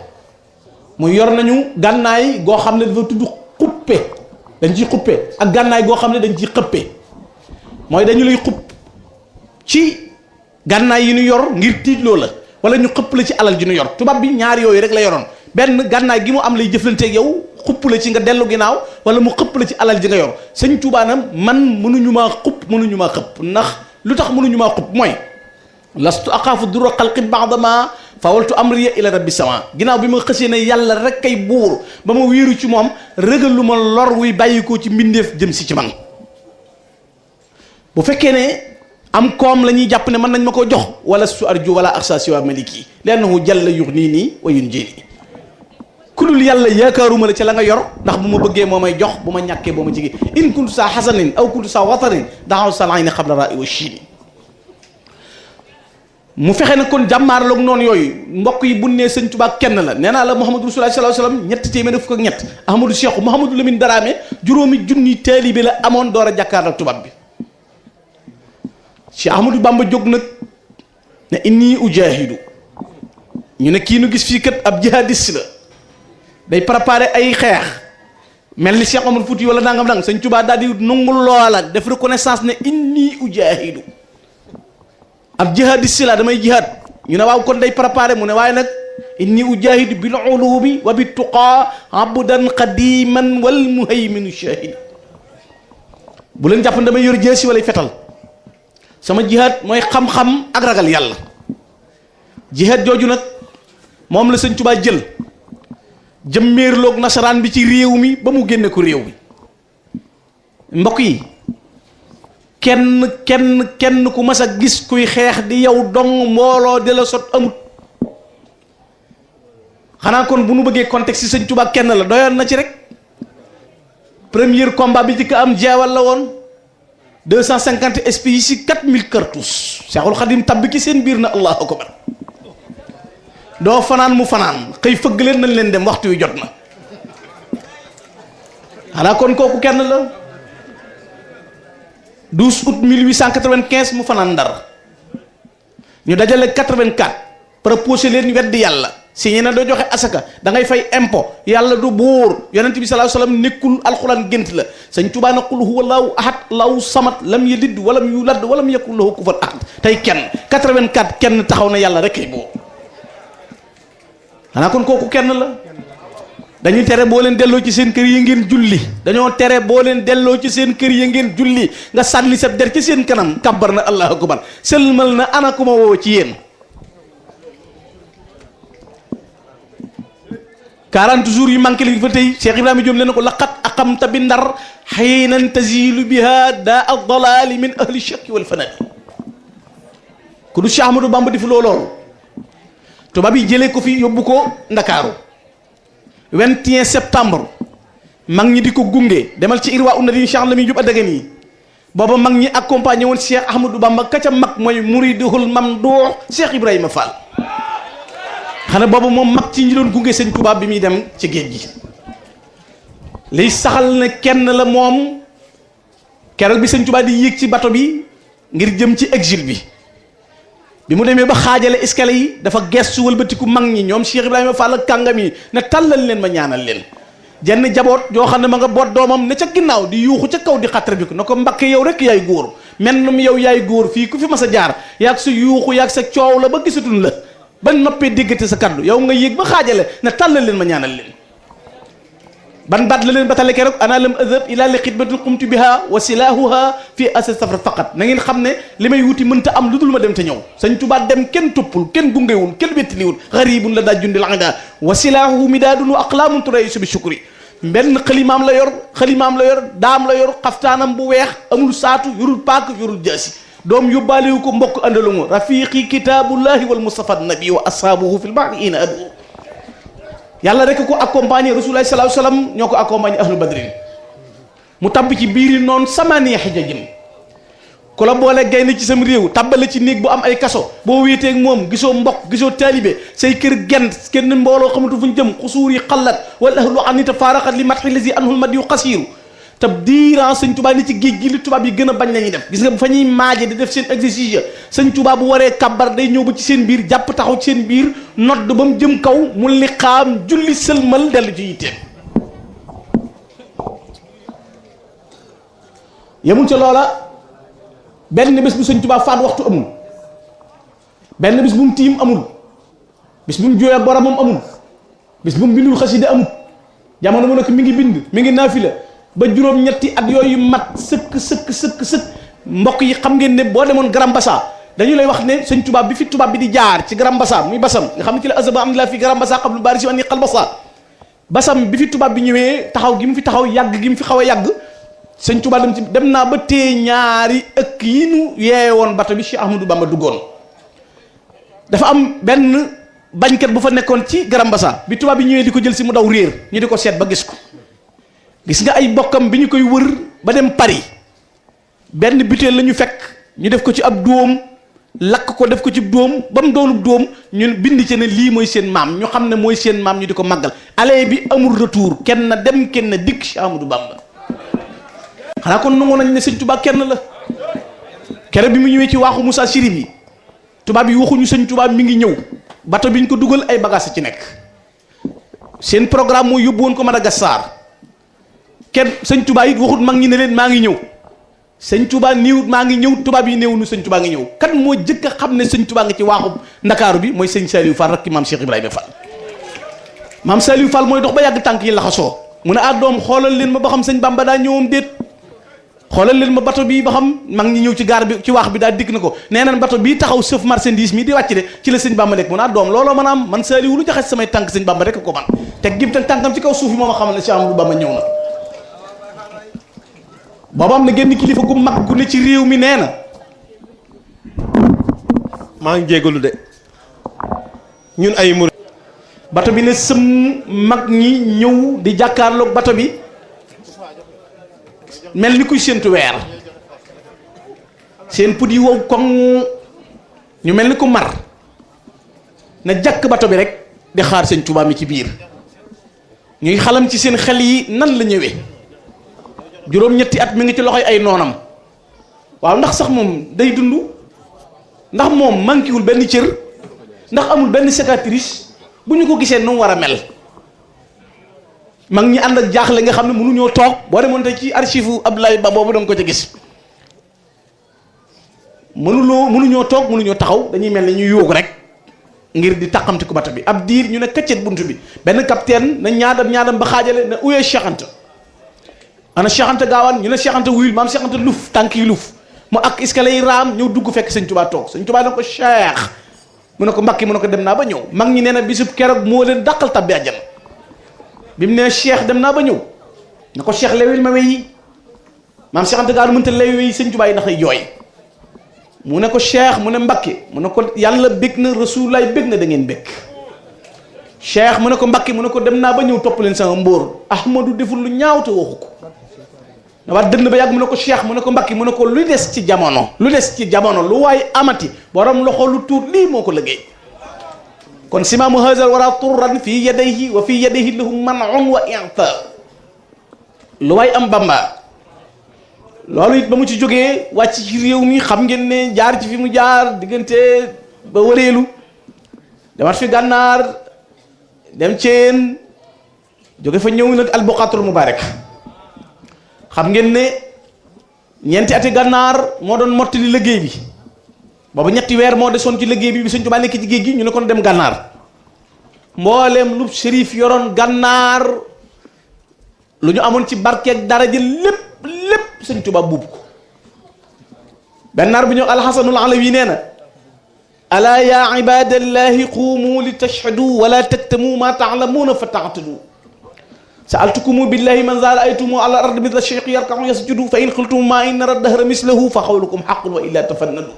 mu yor nañu gànnaay goo xam ne dafa tudd xuppe dañ ciy xuppe ak gànnaay goo xam ne dañ ciy xëppe mooy dañu lay xupp ci gànnaay yi ñu yor ngir tiitloo la wala ñu xëpp la ci alal ji ñu yor. tubaab bi ñaar yooyu rek la yoroon benn gànnaay gi mu am lay jëflanteeg yow xupp la ci nga dellu ginnaaw wala mu xëpp la ci alal ji nga yor. Sëñ Tuubaa nag man mënuñu maa xupp mënuñu maa xëpp ndax lu tax mënuñu maa xupp mooy lastu aqaafu durra xalqi ba'dama fawaltu amriya ila rabbi sama. ginnaaw bi ma xësee ne yàlla rek kay buur ba ma wéeru ci moom rëgal lu ma lor wuy bàyyikoo ci mbindeef jëm si ci man. bu fekkee ne am koom la ñuy jàpp ne mën nañ ma koo jox wala su arju wala axsa siwa maliki li annahu jalla yuxnini wa yunjini ku dul yàlla yaakaaruma la ca la nga yor ndax bu ma bëggee moo may jox bu ma ñàkkee boo ma jigee in kuntu saa xasanin aw kuntu saa watarin daxaw salayni xabla ra'i wa chini. mu fexe nag kon jàmmaarloog noonu yooyu mbokk yi bu nee Sëñ Tuubaa kenn la nee naa la Muhammadu Rasulullah sallallahu alayhi wasallam ñett téeméer fukk ak ñett Ahmadou Cheikh Mouhamadou Lamine Daraame juróomi junni taalibe la amoon door a jàkkaarloog tubaab bi. Cheikh Ahmadou Bamba jóg nag ne inni ujahidu ñu ne kii nu gis fii kat ab jihadiste la day préparer ay xeex mel ni Cheikh Omar Fouti wala nangam nang. Sëñ Tuubaa daal di nungul loola def reconnaissance ne inni ujahidu ab jihadiste la damay jihad. ñu ne waaw kon day préparer mu ne waaye nag inni ujahidu bil ulubi wa bit tuqa abdan qadiman wal muhayminu shahid. bu leen jàpp damay yor jeesi wala fetal sama jihaad mooy xam-xam ak ragal yàlla. jihaad jooju nag moom la Sëñ Tuubaa jël jëmmeerloog nasaraan bi ci réew mi ba mu génne ko réew mi. mbokk yi kenn ku mas a gis kuy xeex di yow dong mbooloo de la sot amut. xanaa kon bu nu bëggee contexte ci Sëñ Tuubaa kenn la doyoon na ci rek. premier combat bi jëkk am jeewal la woon 250 SPI 4000 cartouches. Seexul Xadim tabbi ki seen biir na allahu akbar. doo fanaan mu fanaan xëy fëgg leen nañ leen dem waxtu wi jot na. xanaa kon kooku kenn la. 12 août 1895 mu fanaan Ndar ñu dajale 84 proposé leen weddi yàlla signé na doo joxe asaka da ngay fay impôt yàlla du buur yonent bi sallallahu alayhi wasallam nekkul alxuraan gént la sëñ Tuubaa na qul huwa allahu ahad allahu samad lam yalid walam yulad walam yakul lahu kufuwan ahad tey kenn 84 kenn taxaw na yàlla rek ay boo xanaa kon kooku kenn la. dañuy tere boo leen delloo ci seen kër yi ngeen julli dañoo tere boo leen delloo ci seen kër yi ngeen julli nga sànni sa der ci seen kanam kabbar na allahu akbar sëlmal na ana ku ma woo ci yéen 40 jours yi manqué li fa tey Cheikh Ibrahima Diop leen ko laqad aqamta bi ndar xiinan tazilu biha daa ad-dalaali min ahli shakki wal fanadi ku du Cheikh Ahmadou Bamba di fi looloolu tubaab yi jëlee ko fi yóbbu ko Ndakaaru 21 septembre mag ñi di ko gunge demal ci irwa una di Cheikh Lamine Diop Dagana yi booba mag ñi accompagné woon Cheikh Ahmadou Bamba ka ca mag mooy muridul mamduux Cheikh Ibrahima Fall xanaa boobu moom mag ci ñi doon gunge sëñ Touba bi muy dem ci géej gi liy saxal ne kenn la moom keroog bi sëñ Touba di yéeg ci bato bi ngir jëm ci exil bi mu demee ba xaajale escalier yi dafa gestu wëlbatiku mag ñi ñoom Cheikh Ibrahima Fall ak kàngam yi ne tàllal leen ma ñaanal leen jenn jaboot joo xam ne ma nga boot doomam ne ca ginnaaw di yuuxu ca kaw di xattar bi ko na ko Mbakke yow rek yaay góor mennum yow yaay góor fii ku fi mas a jaar yaag sa yuuxu yaag sa coow la ba gisatun la ba noppee déggate sa kaddu yow nga yéeg ba xaajale ne tàllal leen ma ñaanal leen ban baat la leen batale keroog ana lam adhab ila li xidmatin qumtu biha wa silahuha fi asa safar faqat na ngeen xam ne li may wuti mënta am lu dul ma dem te ñëw sëñ Tuubaa dem kenn toppul kenn gungewul kenn wettiliwul xaribun la daa jundil anga wa silahu midaadun wa aqlaamun turaysu bi shukri benn xalimaam la yor daam la yor xaftaanam bu weex amul saatu yorul paak yorul jaasi doom yóbbaalewu ko mbokk àndalumu rafiqi kitaabullahi wal mustafa nabi wa ashaabuhu fil bahri ina adu yàlla rek ko accompagné rasulullah sallallahu alayhi wasallam ñoo ko accompagné ahlu badrin mu tabb ci biiri noonu samaniya xijajin ku la boole gaynde ci sam réew tabbale ci néeg bu am ay kaso boo wéetee ak moom gisoo mbokk gisoo taalibe say kër gent kenn mbooloo xamatu fu ñu jëm xusuur yi xallat wala ahlu anita faaraxat li matxi lasi anhul mad yu xasiiru te diiran sëñ Tuubaa ni ci géej gi li tubaab yi gën a bañ la ñuy def gis nga bu fa ñuy maaje di def seen exercice sëñ Tuubaa bu waree kabbar day ñëw ba ci seen biir jàpp taxaw ci seen biir nodd ba mu jëm kaw mu liqaam julli sëlmal dellu ci yitteem yemul ca loola benn bés bu sëñ Tuubaa faat waxtu amul benn bés bu mu tiim amul bés bu mu jooyee boromam amul bés bu mu bindul xasida amul jamono mu nekk mi ngi bind mi ngi naafila ba juróom-ñetti at yooyu mat sëkk mbokk yi xam ngeen ne boo demoon Grand Bassam dañu lay wax ne sëñ tubaab bi fi tubaab bi di jaar ci Grand Bassam muy basam nga xam ne ci la azaba am la fi Grand Bassam xam lu bari si wàññi xal basam bi fi tubaab bi ñëwee taxaw gi mu fi taxaw yàgg gi mu fi xaw a yàgg sëñ tubaab dem naa ba téye ñaari ëkk yi nu yeewoon bato bi Cheikh Ahmadou Bamba duggoon dafa am benn bañkat bu fa nekkoon ci Grand Bassam bi tubaab bi ñëwee di ko jël si mu daw réer ñu di ko seet ba gis ko gis nga ay bokkam bi ñu koy wër ba dem Paris benn butéel la ñu fekk ñu def ko ci ab dóom lakk ko def ko ci dóom ba mu doonub dóom ñun bind ci ne lii mooy seen maam ñu xam ne mooy seen maam ñu di ko màggal aller bi amul retour kenn dem kenn dikk Cheikh Ahmadou Bamba xanaa kon nangu nañ ne sëñ Tuubaa kenn la kere bi mu ñëwee ci waaxu Moussa Chérif yi tubaab yi waxuñu sëñ Tuubaa mi ngi ñëw bato bi ñu ko dugal ay bagages ci nekk seen programme mooy yóbbu woon ko Madagascar kenn sëñ Tuubaa it waxut mag ñi ne leen maa ngi ñëw sëñ Tuubaa néewut maa ngi ñëw tubaab yi néew nu sëñ Tuubaa ngi ñëw kan moo jëkk a xam ne sëñ Tuubaa nga ci waaxu Ndakaaru bi mooy sëñ Saliou Fall rakki maam Cheikh Ibrahima Fall maam Saliou Fall mooy dox ba yàgg tànk yi laxasoo mu ne doom xoolal leen ma ba xam sëñ Bamba daa ñëwoon déet xoolal leen ma bato bii ba xam mag ñi ñëw ci gaar bi ci waax bi daal dikk na ko nee naan bato bii taxaw sëf marchandise mi di wàcc de ci la sëñ Bamba nekk mu ne doom looloo mën a am man Saliou lu jaxas samay tànk sëñ Bamba rek ko man teg gim teg tànkam ci kaw suuf yi moo ma xamal ne Cheikh Amadou Bamba ñëw na booba am na génn kilifa gu mag gu ne ci réew mi nee na maa ngi jégalu de ñun ay murid bato bi ne sëm mag ñi ñëw di jàkkaarloog bato bi mel ni kuy séentu weer seen put yi wow koŋ ñu mel ni ku mar na jàkk bato bi rek di xaar sëñ Tuubaa mi ci biir ñuy xalam ci seen xel yi nan la ñëwee juróom-ñetti at mi ngi ci loxoy ay noonam waaw ndax sax moom day dund ndax moom manquéwul benn cër ndax amul benn cicatrice bu ñu ko gisee nu mu war a mel mag ñi ànd ak jaaxle nga xam ne mënuñoo toog boo demoon tey ci archive Abdoulaye Ba boobu danga ko ca gis mënuñoo toog mënuñoo taxaw dañuy mel ne ñu yóogu rek ngir di taqamti ku bata bi ab diir ñu ne këccet buntu bi benn capitaine na ñaadam ba xaajale na uyee Cheikh Anta ana Cheikh Anta gaawaan ñu ne Cheikh Anta wuyul maam Cheikh Anta luf tànk yi luf mu ak escalier yi raam ñëw dugg fekk sëñ Tuubaa toog sëñ Tuubaa ne ko Cheikh mu ne ko Mbàkke mu ne ko dem naa ba ñëw mag ñi nee na bisub keroog moo leen dàqal tabbi àjjana bi mu ne Cheikh dem naa ba ñëw ne ko Cheikh lewil ma weyi maam Cheikh Anta gaawaan mënta lewi weyi sëñ Tuubaa yi ndax ay jooy mu ne ko Cheikh mu ne Mbàkke mu ne ko yàlla bég na Rasulullaay bég na da ngeen bég Cheikh mu ne ko Mbàkke mu ne ko dem naa ba ñëw topp leen sama mbóor Ahmadu deful lu ñaaw te waxu ko na waat dënn ba yàgg mu ne ko Cheikh mu ne ko Mbàkke mu ne ko lu des ci jamono lu waaye amati borom loxo lu tuut lii moo ko liggéey kon simaamu haazal wara turran fii yadayhi wa fii yadayhi lahu man'un wa i'ta lu waay am Bamba loolu it ba mu ci jógee wàcc ci réew mi xam ngeen ne jaar ci fi mu jaar diggante ba wëreelu demat fi gànnaar dem ceen jóge fa ñëw nag albuqaatul mubaarak xam ngeen ne ñeenti ati gànnaar moo doon mottali liggéey bi boobu ñetti weer moo desoon ci liggéey bi Sëñ Tuubaa nekk ci géej gi ñu ne kon dem gànnaar mbooleem lu shérif yoroon gànnaar lu ñu amoon ci barkeeg daraja lépp Sëñ Tuubaa buub ko benn naar bu ñëw alxasanul alawi nee na alaa yaa ibadallahi quumu li tashhadu wala taktamu ma taalamuuna fa taatadu saaltukumu billahi man zaala aytumu ala ard mithla cheikh yarkamu yasjudu fa in xultum ma in nara dahra mislahu fa xawlukum xaqun wa illa tafannadu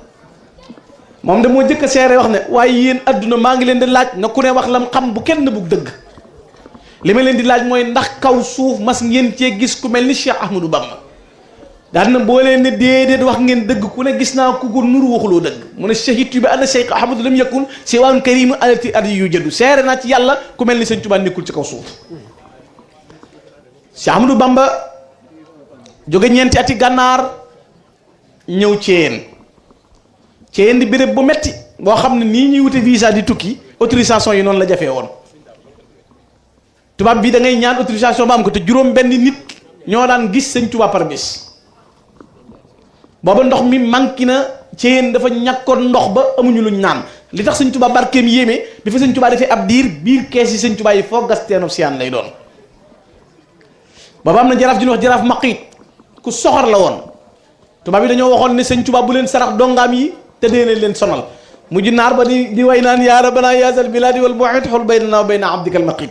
moom de moo jëkk a seere wax ne waaye yéen adduna maa ngi leen di laaj na ku ne wax lam xam bu kenn bugg dëgg li ma leen di laaj mooy ndax kaw suuf mas ngeen cee gis ku mel ni Cheikh Ahmadou Bamba daan na boo leen ne déedéet wax ngeen dëgg ku ne gis naa ku ko nuru waxuloo dëgg mu ne shahidtu bi anna Cheikh Ahmadou lam yakun siwaan karimu alati ardi yu jëddu seere naa ci yàlla ku mel ni Sëñ Tuubaa nekkul ci kaw suuf Cheikh Ahmadou Bamba jóge ñeenti ati gànnaar ñëw Ceen di béréb bu metti boo xam ne nii ñuy wute visa di tukki autorisation yi noonu la jafee woon tubaab bi da ngay ñaan autorisation ba am ko te juróom benn nit ñoo daan gis Sëñ Tuubaa par bis booba ndox mi manqué na Ceen dafa ñàkkoon ndox ba amuñu luñ naan li tax Sëñ Tuubaa barkeem yéeme bi fa Sëñ Tuubaa defee ab diir biir kees yi Sëñ Tuubaa yi foo gas teenu siyaan lay doon booba am na jaraaf ju ñuy wax jaraaf maqiit ku soxor la woon tubaab yi dañoo waxoon ne Sëñ Tuubaa bu leen sarax dongaam yi te dee leen sonal mujj naar ba di way naan yaa rabbana yaasal bilaadi wal bu'id xul baynana wa bayna abdikal maqiit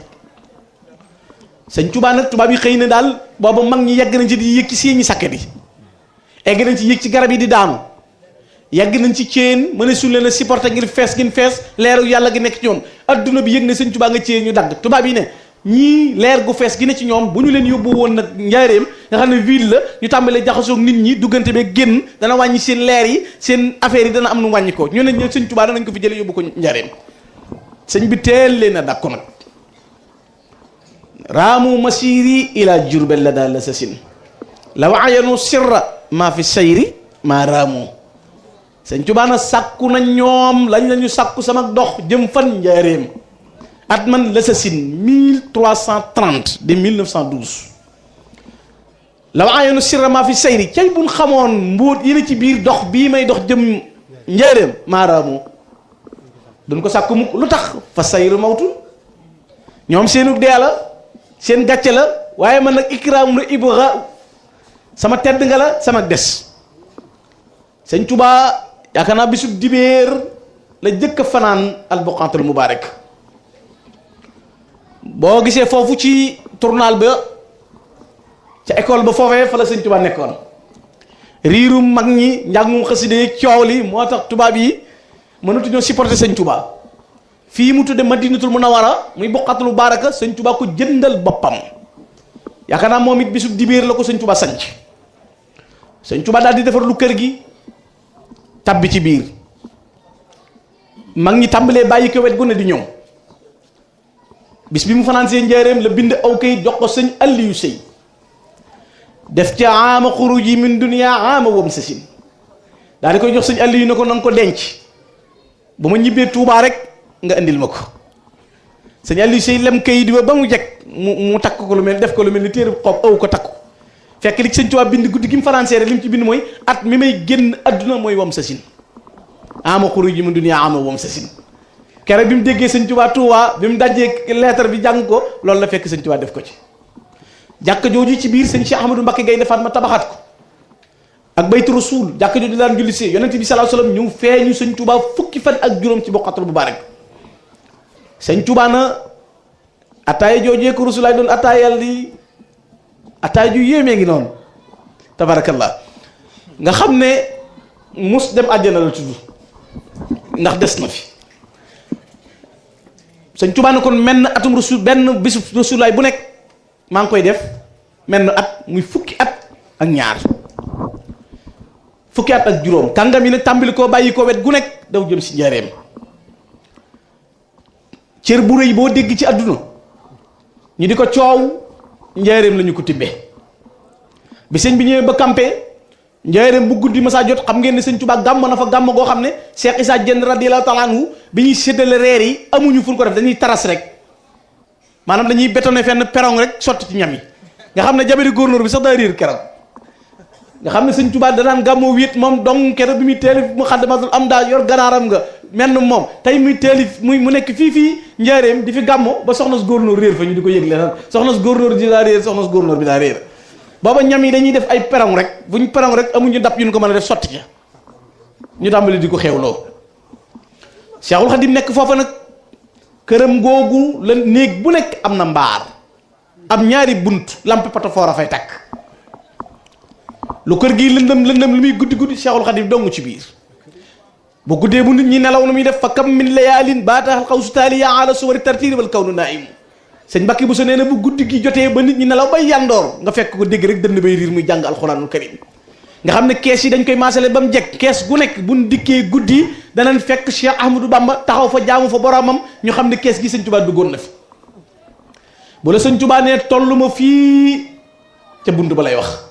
Sëñ Tuubaa nag tubaab yi xëy na daal booba mag ñi yegg nañ ci di yëg ci seeni sakket yi egg nañ ci yëg ci garab yi di daanu yegg nañ ci Ceen mën a sulle na supporté ngir fees gin fees leeru yàlla gi nekk ci ñoom adduna bi yëg ne Sëñ Tuubaa nga Ceen ñu dagg tubaab yi ne ñii leer gu fees gi ne ci ñoom bu ñu leen yóbbu woon nag njaareem nga xam ne ville la ñu tàmbalee jaxasoog nit ñi duggante bee génn dana wàññi seen leer yi seen affaire yi dana am nu wàññi ko ñu ne ñoom Sëñ Tuubaa danañ ko fi jële yóbbu ko njaareem sëñ bi teel leen a dàkku nag raamu masiri ila jurbel la daal la sa sin la waayanu sirra maa fi sayri maa raamu Sëñ Tuubaa na sàkku na ñoom lañ lañu sàkku sama dox jëm fan njaareem at man la sa sin 1330 de 1912 la waayanu sirra maa fi sayri cay buñ xamoon mbóot yi ci biir dox bii may dox jëm njaareem maa raamu duñ ko sàkku mukk lu tax fa sayru mawtu ñoom seenu dee la seen gàcce la waaye man nag ikraam la ibra sama tedd nga la sama des Sëñ Tuubaa yaakaar naa bisu dibéer la jëkk a fanaan albuqaatul mubaarak boo gisee foofu ci tournal ba ca école ba foofee fa la Sëñ Tuubaa nekkoon riirum mag ñi njàngum xasida yi coow li moo tax tubaab yi mënatuñoo supporter Sëñ Tuubaa fii mu tudde madinatul munawara muy buqaatul mubaaraka Sëñ Tuubaa ko jëndal boppam yaakaar naa moom it bisu dibéer la ko Sëñ Tuubaa sanc Sëñ Tuubaa daal di defar lu kër gi tabbi ci biir mag ñi tàmbalee bàyyi ko wet gu ne di ñëw bis bi mu fanaan seen njaareem la bind aw kayit jox ko Sëñ Aliyu Sëy def ca aama xuruji min dunya aama wam sasin daal di koy jox Sëñ Aliyu ne ko nanga ko denc bu ma ñibbee Touba rek nga indil ma ko sëñ Aliou Sey lem kayit ba mu jekk mu takk ko lu mel def ko lu mel ni téere xob aw ko takku fekk li sëñ Touba bind guddi gi mu français rek li mu ci bind mooy at mi may génn adduna mooy wam sa sin ama xuru ji mu duniyaa ama wam sa sin kere bi mu déggee sëñ Touba Touba bi mu dajee lettre bi jàng ko loolu la fekk sëñ Touba def ko ci jàkk jooju ci biir sëñ Cheikh Ahmadou Mbacké Gaynde Fatma tabaxaat ko ak baytu rasul jàkk jooju daan julli see yonent bi sallallahu alayhi wasallam ñu feeñu sëñ Touba fukki fan ak juróom ci Bokkatul Mubarak sëñ Touba na ataaya joojee ko rasulaay doon ataayal di ataaya ju yéemee ngi noonu tabarakallah nga xam ne mus dem àjjana la tudd ndax des na fi sëñ Touba na kon menn atum rasul benn bisu rasulaay bu nekk maa ngi koy def menn at muy fukki at ak ñaar fukki at ak juróom kàngam yi nag tàmbali koo bàyyi koo wet gu nekk daw jëm si njaareem cër bu rëy boo dégg ci àdduna ñu di ko coow njaareem la ñu ko tibbee bi sëñ bi ñëwee ba campé njaareem bu guddi masaa jot xam ngeen ne sëñ Tuubaa gàmm na fa gàmm goo xam ne Cheikh Issa Diène radiyallahu taala anhu bi ñuy séddale reer yi amuñu fu ñu ko def dañuy taras rek maanaam dañuy bétonné fenn perron rek sotti ci ñam yi nga xam ne jabari gouverneur bi sax daa réer keroog nga xam ne sëñ Tuubaa danaan gàmmoo wéet moom dong keroog bi muy teelif mu xaddamatul am daa yor ganaaram nga menn moom tey muy teelif mu nekk fii njaareem di fi gàmmo ba soxna si gouverneur réer fa ñu di ko yëgle nag soxna si gouverneur ji daa réer soxna si gouverneur bi daa réer booba ñam yi dañuy def ay perron rek buñ perron rek amuñu dab yu ñu ko mën a def sotti ca ñu tàmbali di ko xewloo Cheikhul Khadim nekk foofa nag këram googu la néeg bu nekk am na mbaar am ñaari bunt lampe patafoor a fay takk lu kër gi lëndëm lu muy guddi guddi Cheikhul Khadim dong ci biir bu guddee bu nit ñi nelaw lu muy def fa kam min layaalin baataxal xaw su taaliya ala suwari tartiiri wal kawnu naim sëñ Mbàkke bu so nee na bu guddi gi jotee ba nit ñi nelaw bay yandoor nga fekk ko dégg rek dënd bay riir muy jàng alxuraanul karim nga xam ne kees yi dañ koy maasale ba mu jekk kees gu nekk buñ dikkee guddi danañ fekk Cheikh Ahmadou Bamba taxaw fa jaamu fa boromam ñu xam ne kees gi sëñ Tuubaa duggoon na fi bu la sëñ Tuubaa nee tollu ma fii ca bunt ba lay wax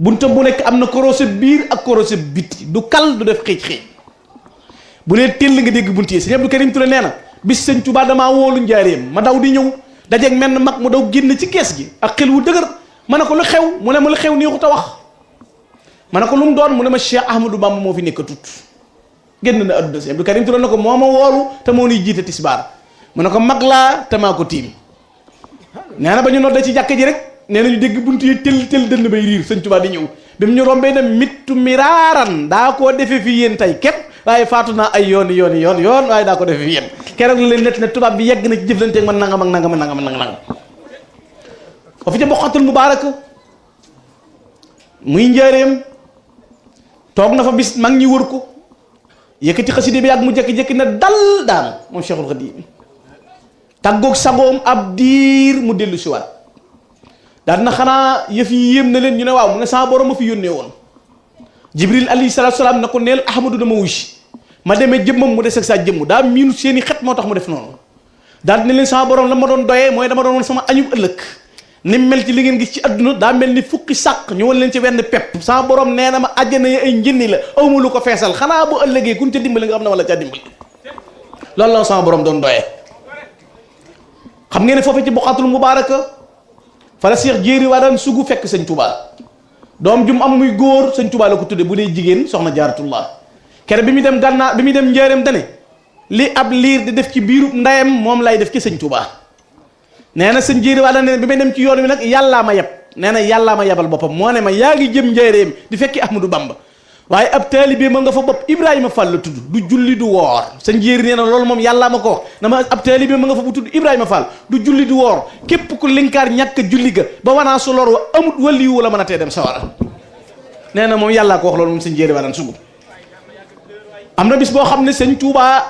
bunta bu nekk am na korosé biir ak korosé biti du kal du def xiij bu nee teel nga dégg bunt yi sëñ Abdou Karim Touré nee na bis sëñ Tuubaa damaa woolu njaareem ma daw di ñëw dajeeg menn mag mu daw génn ci kees gi ak xel wu dëgër ma ne ko lu xew mu ne ma lu xew neexut a wax ma ne ko lu mu doon mu ne ma Cheikh Ahmadou Bamba moo fi nekk tut génn na adduna sëñ Abdou Karim Touré na ko moo ma woolu te moo nuy jiite tisbaar mu ne ko mag laa te maa ko tiim nee na ba ñu nodda ci jàkka ji rek nee nañu dégg bunt yi tel dënn bay riir sëñ Tuubaa di ñëw bi mu ñu rombee ne mittu miraaran daa koo defee fi yéen tey képp waaye faatu naa ay yoon waaye daa ko defee fi yéen keroog la leen nett ne tubaab bi yegg na ci jëflanteeg man nangam ak nangam ko fi ca Bokkatul Mubarak muy njaareem toog na fa bis mag ñi wër ko yëkkati xaside bi yàgg mu jékki-jékki na dal daanu moom Cheikhul Khadim tàggoog sagoom ab diir mu dellu siwaat daal na xanaa yëf yi yéem na leen ñu ne waaw mu ne sama borom ma fi yónnee woon Jibril alayhi salaatu salaam na ko neel Ahmadou dama wuy si ma demee jëmmam mu des ak saa jëmm daa miinu seeni xet moo tax mu def noonu daal ne leen sama borom la ma doon doyee mooy dama doon woon sama añub ëllëg ni mel ci li ngeen gis ci adduna daa mel ni fukki sàq ñu wan leen ci wenn pepp sama borom nee na ma àjjana yi ay njënni la awma lu ko feesal xanaa bu ëllëgee kuñ ca dimbali nga xam ne wala caa dimbali loolu la sama borom doon doyee xam ngeen ne foofu ci Bokkatul Mubaaraka fa la Cheikh Jéeri waa daan sugu fekk sëñ Touba doom jum am muy góor sëñ Touba la ko tudde bu dee jigéen soxna Jaaratullah kere bi muy dem gànnaar bi muy dem njaareem dane li ab liir di def ci biirub ndeyam moom lay def ci sëñ Touba nee na sëñ Jéeri waa daan ne bi may dem ci yoon wi nag yàllaa ma yeb nee na yàllaa ma yebal boppam moo ne ma yaa ngi jëm njaareem di fekki Ahmadou Bamba waaye ab taalibe ma nga fa bopp Ibrahima Fall la tudd du julli du woor sëñ Jéeri nee na loolu moom yàllaa ma ko wax na ma ab taalibe ma nga fa bu tudd Ibrahima Fall du julli du woor képp ku linkaar ñàkk julli ga ba wanaa su lor wa amut wali wu la mën a tee dem sawara nee na moom yàllaa ko wax loolu moom sëñ Jéeri waa daan sugu am na bis boo xam ne sëñ Touba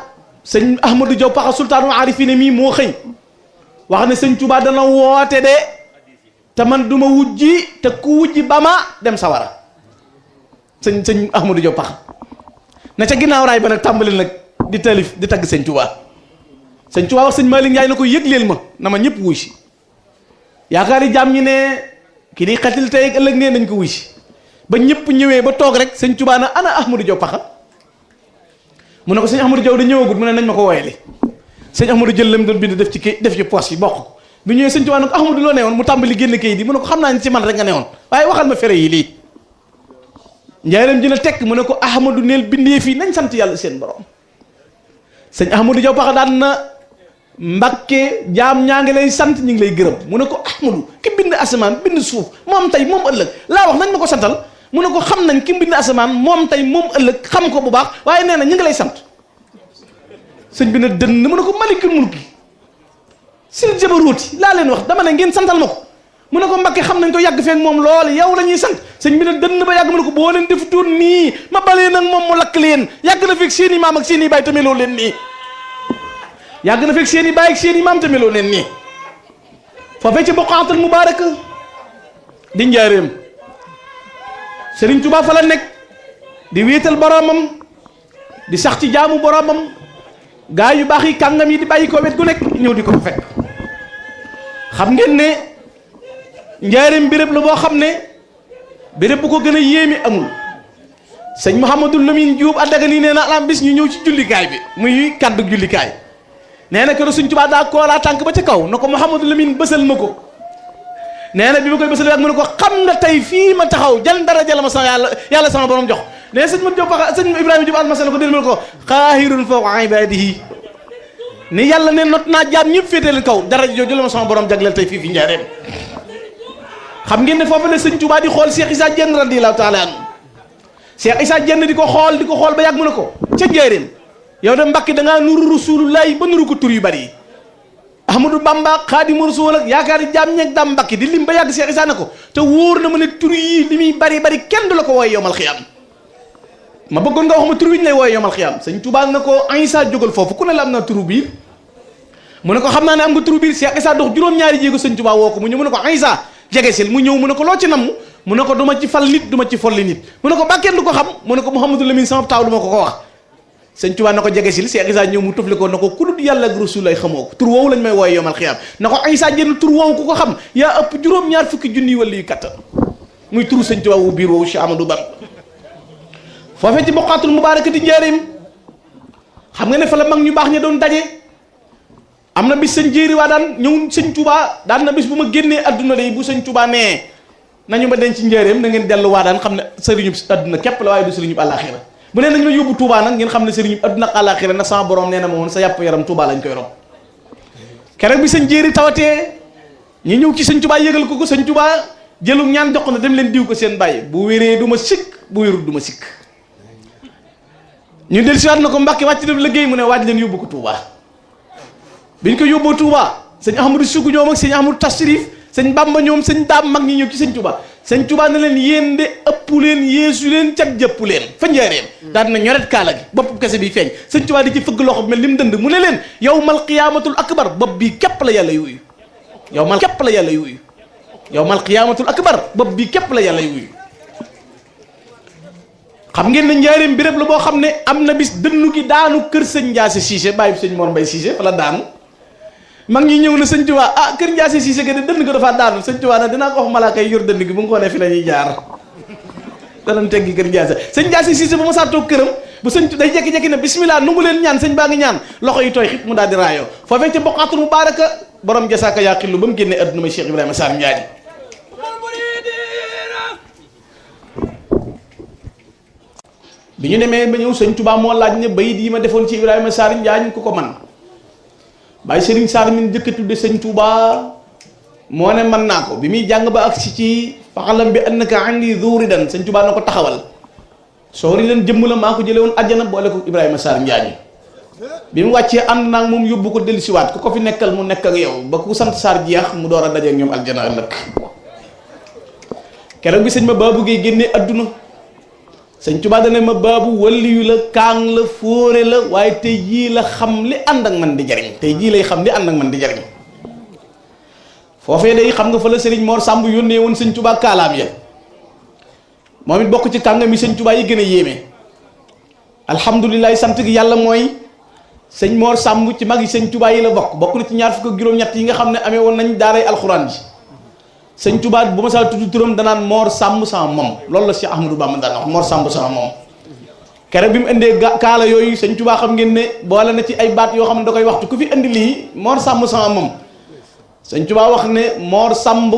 sëñ Ahmadou Diaw Paxa sultaanu arifine mii moo xëy wax ne sëñ Touba dana woote de te man du ma wujji te ku wujji ba ma dem sawara sëñ Ahmadou Diaw Paxa na ca ginnaaw raay ba nag tàmbali nag di talif di tagg sëñ Touba wax sëñ Malick Ndiaye na ko yëgleel ma na ma ñëpp wuy si yaakaar yi jaam ñi ne ki di xetil tey ëllëg nee nañ ko wuy si ba ñëpp ñëwee ba toog rek sëñ Touba na ana Ahmadou Diaw Paxa mu ne ko sëñ Ahmadou Diaw da ñëwagut mu ne nañ ma ko woyale sëñ Ahmadou jël lam doon bind def ci poos yi bokk ko bi ñëwee sëñ Tuubaa ne ko Ahmadou loo newoon mu tàmbali génn kayit yi mu ne ko xam naa ni ci man rek nga newoon waaye waxal ma fere yi lii njaareem ji na tekk mu ne ko Ahmadou neel bindee fii nañ sant yàlla seen borom sëñ Ahmadou Diaw paxa daan na Mbàkke jaam ñaa ngi lay sant ñu ngi lay gërëm mu ne ko Ahmadou ki bind asamaan bind suuf moom tey moom ëllëg laa wax nañ ma ko santal mu ne ko xam nañ ki bind asamaan moom tey moom ëllëg xam ko bu baax waaye nee na ñu ngi lay sant sëñ bi ne dënn mu ne ko malikul mulki sil jabaruuti laa leen wax dama ne ngeen santal ma ko mu ne ko Mbàkke xam nañ ko yàgg feek moom lool yow la ñuy sant sëñ bi ne dënn ba yàgg mu ne ko boo leen defutoon nii ma balee nag moom mu lakk leen yàgg na feek seen i maam ak seen i baay te meloo leen nii yàgg na feek seen i baay ak seen i maam te meloo leen nii foofee ci Buqaatul Mubaaraka di njaareem Sëriñ Tuubaa fa la nekk di wéetal boromam di sax ci jaamu boromam gaa yu baax yi kàngam yi di bàyyi ko wet gu nekk ñëw di ko fa fekk xam ngeen ne njaareem béréb la boo xam ne béréb bu ko gën a yéemi amul sëñ Mouhamadou Lamine Diop addaga nii nee na am bis ñu ñëw ci jullikaay bi muy kàddu jullikaay nee na keroog Sëriñ Tuubaa daa koolaa tànk ba ca kaw na ko Mouhamadou Lamine bësal ma ko nee na bi ma koy bësal ak mu ne ko xam nga tey fii ma taxaw jal dara jal ma sama yàlla sama borom jox nee sëñ ma Diop sëñ Ibrahima Diop almasal ko del ma ko xaahirun fawqa ibaadihi ni yàlla ne not naa jaam ñëpp féete leen kaw dara jooju la ma sama borom jagleel tey fii fi njaareem xam ngeen ne foofu la Sëñ Tuubaa di xool Cheikh Issa Diène radiyallahu taala anhu Cheikh Issa Diène di ko xool ba yàgg mu ne ko ca njaareem yow de Mbàkke da ngaa nuru rasulullahi ba nuru ko tur yu bari yi Ahmadou Bamba Xaadimu Rasuul ak yaakaari jaam ñeeg daam Mbàkke di lim ba yàgg Cheikh Issa ne ko te wóor na ma ne tur yi li muy bari kenn du la ko wooye yowmal xiyaam ma bëggoon nga wax ma tur wi ñu lay wooye yowmal xiyaam Sëñ Tuubaa na ko Issa jógal foofu ku ne la am na turu biir mu ne ko xam naa ne am nga turu biir Cheikh Issa dox juróom-ñaari jéego Sëñ Tuubaa woo ko mu ñëw mu ne ko Issa jege sil mu ñëw mu ne ko loo ci namm mu ne ko du ma ci fal nit du ma ci folli nit mu ne ko bàkkeen du ko xam mu ne ko Mouhamadou Lamine sama taaw du ma ko wax Sëñ Tuubaa na ko jege sil Cheikh Issa ñëw mu tufli ko na ko ku dul yàlla ak Rasuul lay xamoo ko tur woowu lañ may wooye yowmal xiyaam na ko Issa Diène tur woowu ku ko xam yaa ëpp juróom-ñaar fukki junni wala yu kattan muy turu Sëñ Tuubaa wu biir woowu Cheikh Amadou Bamba foofee ci Buqaatul Mubaaraka di njaareem xam nga ne fa la mag ñu baax ña doon daje am na bis sëñ jéeri waa daan ñëw Sëñ Tuubaa daan na bis bu ma génnee adduna day bu Sëñ Tuubaa nee nañu ma denc ci njaareem na ngeen dellu waa daan xam ne sëriñub adduna képp la waaye du sëriñub àllaaxira bu nee nañ ma yóbbu Tuubaa nag ngeen xam ne sëriñub adduna ak àllaaxira nag sama borom nee na ma woon sa yàpp yaram Tuubaa lañ koy rom keroog bi sëñ jéeri tawatee ñu ñëw ci Sëñ Tuubaa yëgal ko Sëñ Tuubaa jëlu ñaan jox na dem leen diw ko seen bàyyi bu wéree du ma sikk bu wérul du ma sikk ñu del siwaat na ko Mbàkke wàcc def liggéey mu ne waaj leen yóbbu ko Touba biñ ko yóbboo Touba sëñ Ahmadou Sougou ñoom ak sëñ Ahmadou Tasrif sëñ Bamba ñoom sëñ daam mag ñi ñëw ci Sëñ Touba Sëñ Touba ne leen yéen de ëpp leen yeesu leen cag jëpp leen fa njaareem daal na ñoret kaala gi bopp kese bi feeñ Sëñ Touba di ci fëgg loxo mel lim dënd mu ne leen yawmal qiyaamatul akbar bopp bii képp la yàlla yuuyu yawmal képp la yàlla yuuyu yawmal qiyaamatul akbar bopp bii képp la yàlla yuuyu xam ngeen ne njaareem béréb la boo xam ne am na bis dënnu gi daanu kër sëñ Ndiasse Cissé bàyyi sëñ Mor Mbaye Cissé fa la daanu mag ñi ñëw na Sëñ Tuubaa ah kër Ndiasse Cissé ga de dënn ko dafa daanu Sëñ Tuubaa nag dinaa ko wax malaaka yi yor dënn gi bu nga ko ne fi la ñuy jaar danañ teggi kër Ndiasse sëñ Ndiasse Cissé bu ma saa toog këram bu sëñ day jekki-jekki ne bismillah nu mu leen ñaan sëñ baa ngi ñaan loxo yi tooy xip mu daal di raayoo foofee ca Buqaatul Mubaaraka borom jasaaka yaa xillu ba mu génnee adduna may Cheikh Ibrahima Sarr Ndiaye bi ñu demee ba ñëw Sëñ Tuubaa moo laaj ne bayit yi ma defoon ci Ibrahima Sarr Njaañ ku ko man Baye Serigne Sarr min njëkk a tudde Sëñ Tuubaa moo ne mën naa ko bi muy jàng ba agsi ci faxalam bi annaka andi zuridan Sëñ Tuubaa na ko taxawal soori leen jëmm la maa ko jële woon àjjana boole ko Ibrahima Sarr Njaañ bi mu wàccee ànd naag moom yóbbu ko dellusiwaat ku ko fi nekkal mu nekk ak yow ba ku sant Sarr jeex mu door a dajeek ñoom aljana ëllëg keroog bi sëñ ma baa buggee génnee adduna Sëñ Tuubaa dana ma baabu waliyu la kaang la fóore la waaye tey jii la xam li ànd ak man di jariñ tey jii lay xam li ànd ak man di jariñ foofee day xam nga fa la Sëriñ Mor Samb yónnee woon Sëñ Tuubaa kaalaam ya moom it bokk ci kàngam yi Sëñ Tuubaa yi gën a yéeme alhamdulilah sant gi yàlla mooy Sëñ Mor Samb ci mag yi Sëñ Tuubaa yi la bokk na ci ñaar fukk ak juróom-ñett yi nga xam ne amee woon nañ daaray alxuraan ji Sëñ Tuubaa bu ma saa tudd turam danaan Mor Samb sama moom loolu la Cheikh Ahmadou Bamba daan wax Mor Samb sama moom keroog bi mu indee kaala yooyu sëñ Tuubaa xam ngeen ne boole na ci ay baat yoo xam ne da koy waxtu ku fi indi lii Mor Samb sama moom sëñ Tuubaa wax ne Mor Samb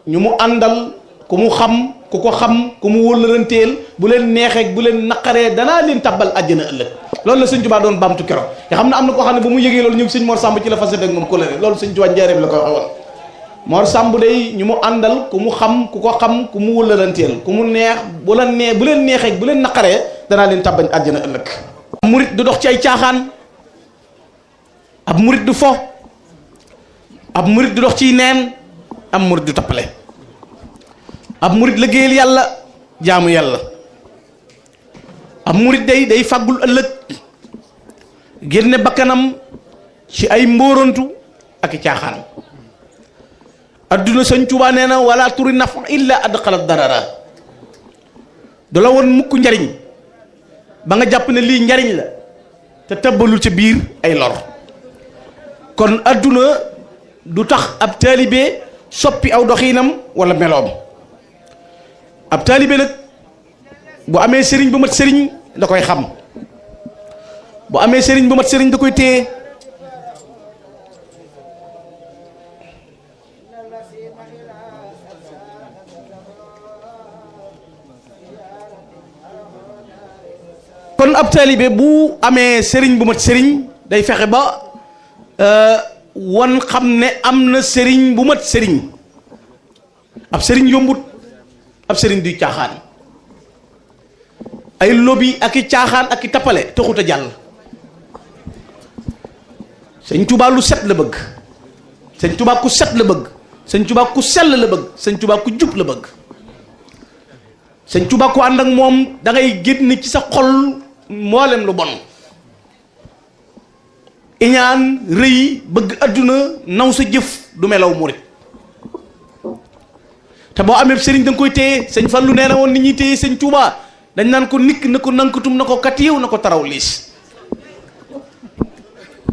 ñu mu àndal ku mu xam ku ko xam ku mu wóllëranteel bu leen neexee bu leen naqaree danaa leen tabbal àjjana ëllëg loolu la sëñ Tuubaa doon baamtu keroog nga xam ne am na koo xam ne ba mu yëgee loolu ñëw sëñ Mor Samb ci la fasete ak moom kóllëre loolu sëñ Tuubaa njaareem la koy waxe woon Mor Samb day ñu mu àndal ku mu xam ku ko xam ku mu wóllëranteel ku mu neex bu leen neexee bu leen naqaree danaa leen tabbal àjjana ëllëg. murit du dox ci ay caaxaan ab murit du fo ab murit du dox ciy neen ab murit du tappale ab murit liggéeyal yàlla jaamu yàlla ab murit day fàggul ëllëg génne bakkanam ci ay mbóorantu ak i caaxaan adduna sëñ Tuubaa nee na wala turi nafa illa adxalat darara du la woon mukk njariñ ba nga jàpp ne lii njariñ la te tëbbalul ci biir ay lor kon adduna du tax ab taalibe soppi aw doxiinam wala meloom ab taalibe nag bu amee sëriñ bu mat sëriñ da koy xam bu amee sëriñ bu mat sëriñ da koy téye kon ab taalibe bu amee sëriñ bu mat sëriñ day fexe ba wan xam ne am na sëriñ bu mat sëriñ ab sëriñ yombut ab sëriñ du caaxaan ay lobi ak i caaxaan ak i tappale taxut a jàll sëñ Tuubaa lu set la bëgg sëñ Tuubaa ku set la bëgg sëñ Tuubaa ku sell la bëgg sëñ Tuubaa ku jub la bëgg sëñ Tuubaa ku ànd ak moom da ngay génn ci sa xol mboolem lu bon iñaan rëy bëgg adduna naw sa jëf du melaw murit te boo amee sëriñ da nga koy téye sëñ Fallu nee na woon nit ñuy téye sëñ Tuubaa dañ naan ko nikk na ko nankatum na ko katiiw na ko taraw liis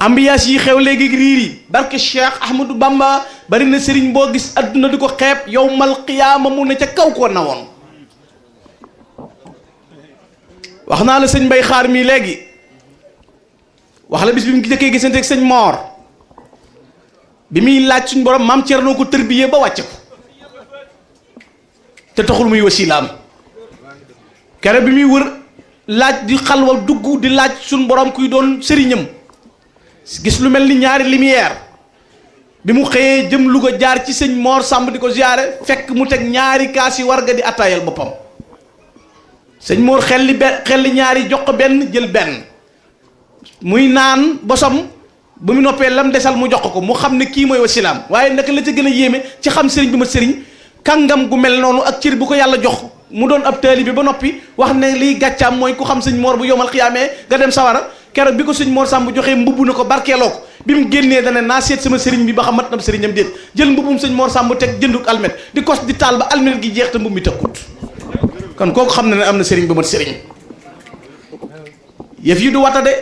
ambiance yi xew léegi riir yi barke Cheikh Ahmadou Bamba bari na sëriñ boo gis adduna di ko xeeb yawmal qiyaama mu ne ca kaw koo nawoon wax naa la sëñ Mbay Xaar mii léegi wax la bis bi mu jëkkee gisante ak sëñ Moor bi muy laaj suñ borom maam Cerno ko tërbiyee ba wàcce ko te taxul muy wasilaam kere bi muy wër laaj di xalwa dugg di laaj suñ borom kuy doon sëriñam gis lu mel ni ñaari lumière bi mu xëyee jëm Louga jaar ci sëñ Moor Samb di ko ziyaare fekk mu teg ñaari kaas yi warga di attaayal boppam sëñ Moor xelli ñaari jox ko benn jël benn muy naan bosam ba mu noppee lam desal mu jox ko mu xam ne kii mooy wasilaam waaye naka la ca gën a yéeme ci xam sëriñ bi ma sëriñ kàngam gu mel noonu ak cër bu ko yàlla jox mu doon ab taalibe bi ba noppi wax ne liy gàccaam mooy ku xam sëñ Moor bu yomal xiyaamee nga dem sawara keroog bi ko sëñ Moor Samb joxee mbubb na ko barkeeloo ko bi mu génnee dana naa seet sama sëriñ bi ba xam mat na sëriñam déet jël mbubbum sëñ Moor Samb teg jënduk almet di kos di taal ba almet gi jeex te mbub mi tëkkut kon kooku xam na ne am na sëriñ ba mat sëriñ yëf yi du wata de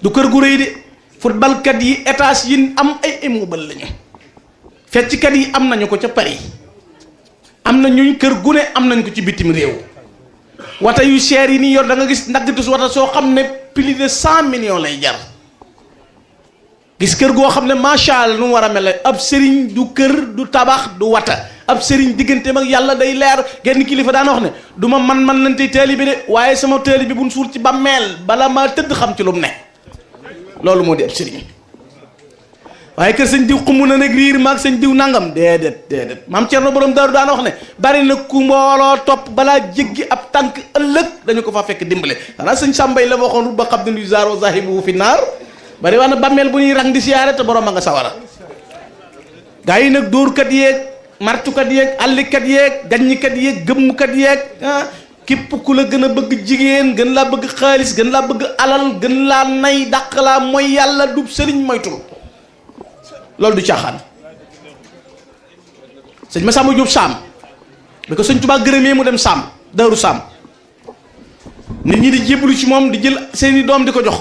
du kër gu rëy de footballkat yi étage yi am ay immeuble lañu fecckat yi am nañu ko ca Paris am na ñuñ kër gu ne am nañ ko ci bitim réew wata yu cher yi nii yor da nga gis ndaggatus wata soo xam ne plus de 100 millions lay jar gis kër goo xam ne macha allah nu mu war a mel ab sëriñ du kër du tabax du wata ab sëriñ digganteem ak yàlla day leer genn kilifa daan wax ne du ma man lañ tey taalibe de waaye sama taalibe bu ñu suul ci bàmmeel bala ma tëdd xam ci lu mu ne loolu moo di ab sëriñ waaye kër sëñ diw xumu na nag riir maag sëñ diw nangam déedéet maam Cerno borom daaru daan wax ne bari na ku mbooloo topp balaa jéggi ab tànk ëllëg dañu ko fa fekk dimbale xanaa sëñ Sàmbay la waxoon ba xam ne luy zaaro zahibu fi naar bari wax na bàmmeel bu ñuy rang di siyaare te borom a nga sawara gaa yi nag dóorkat yeeg martukat yeeg àllikat yeeg gaññikat yeeg gëmmkat yeeg képp ku la gën a bëgg jigéen gën laa bëgg xaalis gën laa bëgg alal gën laa nay dàq laa mooy yàlla du sëriñ moytul loolu du caaxaan sëñ Masamba Jóob Saam bi ko sëñ Tuubaa gërëmee mu dem Saam Daaru Saam nit ñi di jébbalu ci moom di jël seeni doom di ko jox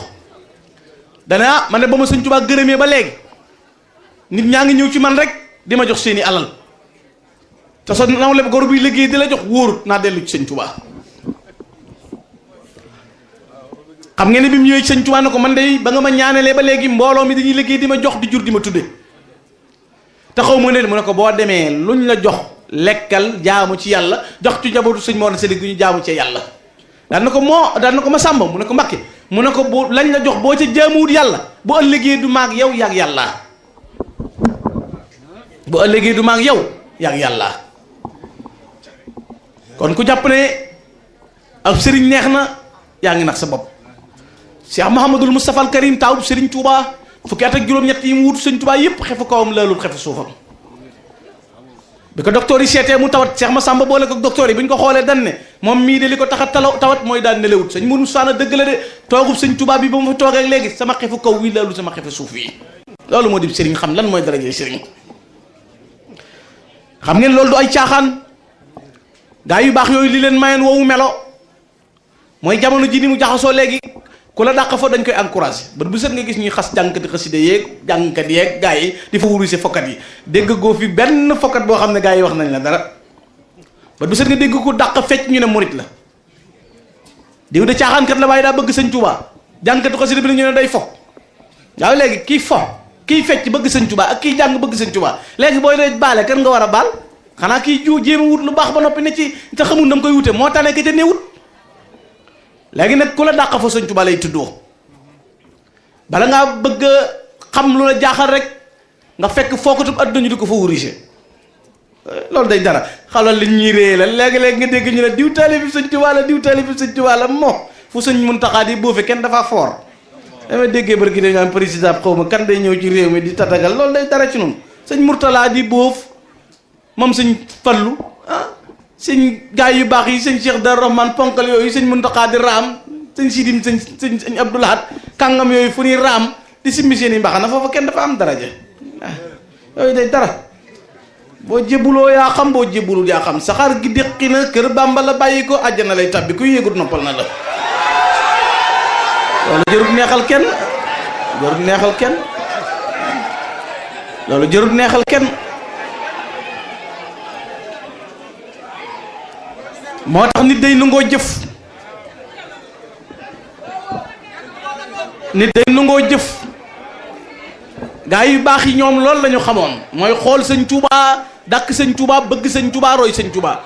dana man ne ba ma sëñ Tuubaa gërëmee ba léegi nit ñaa ngi ñëw ci man rek di ma jox seeni alal te sa nawle ba gor buy liggéey di la jox wóorut naa dellu ci sëñ Tuubaa xam ngeen ne bi mu ñëwee sëñ Tuubaa ne ko man de ba nga ma ñaanalee ba léegi mbooloo mi dañuy liggéey di ma jox di jur di ma tudde te xaw ma ne mu ne ko boo demee luñ la jox lekkal jaamu ci yàlla jox ci njabootu sëñ Mor Sali gi ñu jaamu ci yàlla. daan na ko ma sàmba mu ne ko Mbàkke mu ne ko bu lañ la jox boo ca jaamuwut yàlla bu ëllëgee du maag yow yaag yàlla bu ëllëgee du maag yow yaag yàlla. kon ku jàpp ne ab sëriñ neex na yaa ngi nax sa bopp. Cheikh Mouhamadul Moustapha al Karim taawub sëriñ Touba fukki at ak juróom-ñett yi mu wut sëñ Touba yëpp xefu kawam laalul xefu suufam. bi ko docteur yi seetee mu tawat Cheikh Massamba boole ko docteur yi bi ñu ko xoolee dan ne moom mii de li ko tax a tawat mooy daan nelewut sëñ Mourou Saana dëgg la de toogub sëñ Touba bi ba mu fa toogee léegi sama xefu kaw wi laalul sama xefu suuf yi. loolu moo di sëriñ xam lan mooy daraje sëriñ xam ngeen loolu du ay caaxaan gaa yu baax yooyu li leen mayoon woowu melo mooy jamono ji ni mu jaxasoo léegi ku la dàq fa dañ koy encouragé ba bu set nga gis ñuy xas jàngkati xasida yeeg jàngkat yeeg gaa yi di fa wuruse fokkat yi dégg goo fi benn fokkat boo xam ne gaa yi wax nañ la dara ba bu set nga dégg ko dàq fecc ñu ne murit la diw de caaxaankat la waaye daa bëgg sëñ Tuubaa jàngkati xasida bi la ñu ne day fo waaw léegi kii fo kii fecc bëgg sëñ Tuubaa ak kii jàng bëgg sëñ Tuubaa léegi booy dee baale kan nga war a baal xanaa kii jéem a wut lu baax ba noppi ne ci te xamul na koy wute moo tax ne ka ca néewut léegi nag ku la dàq fa sëñ Tuubaa lay tuddoo bala ngaa bëgg xam lu la jaaxal rek nga fekk fookatub adduna ñu di ko fa wurise loolu day dara xalal li ñuy réer la léegi-léegi nga dégg ñu ne diw taalibe sëñ Tuubaa la diw taalibe sëñ Tuubaa la moo fu sëñ Muntaxaa di boofe kenn dafa foor dama déggee barki dañ am président xaw ma kan day ñëw ci réew mi di tatagal loolu day dara ci noonu sëñ Murtala di boof moom sëñ Fallu sëñ gaay yu baax yi sëñ Cheikh Dar Rahman ponkal yooyu sëñ Muntaxa di raam sëñ Sidim sëñ Abdou Lahad kàngam yooyu fu ñuy raam di simmi seen i mbaxana foofa kenn dafa am daraja yooyu day dara boo jébuloo yaa xam boo jébulul yaa xam saxaar gi déqi na kër Bàmba la bàyyi ko àjjana lay tàbbi kuy yéegut noppal na la loolu jërut neexal kenn jërut neexal kenn loolu jërut neexal kenn moo tax nit day nangoo jëf nit day nangoo jëf gaa yu baax yi ñoom loolu la ñu xamoon mooy xool sëñ Tuubaa dàkk sëñ Tuubaa bëgg sëñ Tuubaa roy sëñ Tuubaa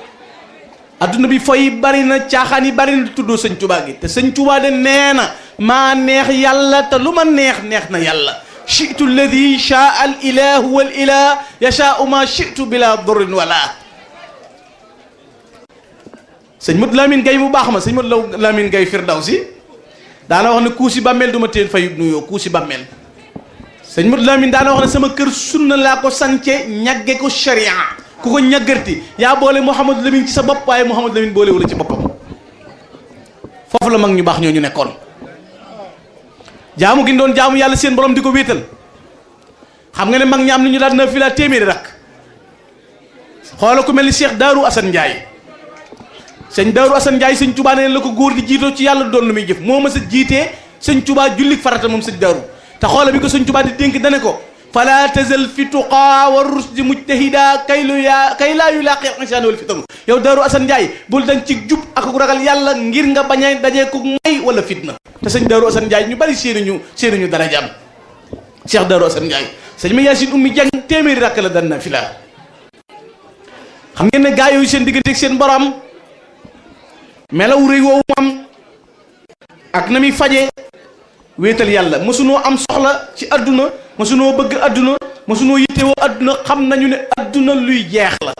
adduna bi fooy bari na caaxaan yi bari na tuddoo sëñ Tuubaa gi te sëñ Tuubaa de nee na maa neex yàlla te lu ma neex neex na yàlla chitu alladi chaa al ilahu wal ilah yashaau ma chitu bila durrin wala sëñ Modou Lamine Gaye mu baax ma sëñ Modou Lamine Gaye Firdawsi daana wax ne kuusi bàmmeel du ma teen fayut nuyoo kuusi bàmmeel sëñ Modou Lamine daana wax ne sama kër sunna laa ko sance ñagge ko sharia ku ko ñaggarti yaa boole Mouhamadou Lamine ci sa bopp waaye Mouhamadou Lamine boole wala ci boppam foofu la mag ñu baax ñoo ñu nekkoon jaamu gi doon jaamu yàlla seen borom di ko wéetal xam nga ne mag ñi am na ñu daan na fi laa téeméeri rak xoola ku mel ni Cheikh Daaru Assane Ndiaye sëñ Daaru Assane Ndiaye sëñ Touba nee la ko góor di jiitoo ci yàlla doon lu muy jëf moo ma sa jiitee sëñ Touba jullik farata moom sëñ Daaru te xoola bi ko sëñ Touba di dénk dane ko fala tazal fi tuqaa wa rusdi mujtahida kay laa yulaaqi insaan wal fitanu yow Daaru Assane Ndiaye bul dañ ci jub ak ragal yàlla ngir nga bañ a dajee ko may wala fitna te sëñ Daaru Assane Ndiaye ñu bari séenuñu darajaam Cheikh Daaru Assane Ndiaye sëñ ma Yaasin ummi jàng téeméeri rakk la dan na fi la xam ngeen ne gaa yooyu seen diggante ak seen borom melaw rëy woowu mu am ak na muy faje wéetal yàlla mësunoo am soxla ci adduna mësunoo bëgg adduna mësunoo yittewoo adduna xam nañu ne adduna luy jeex la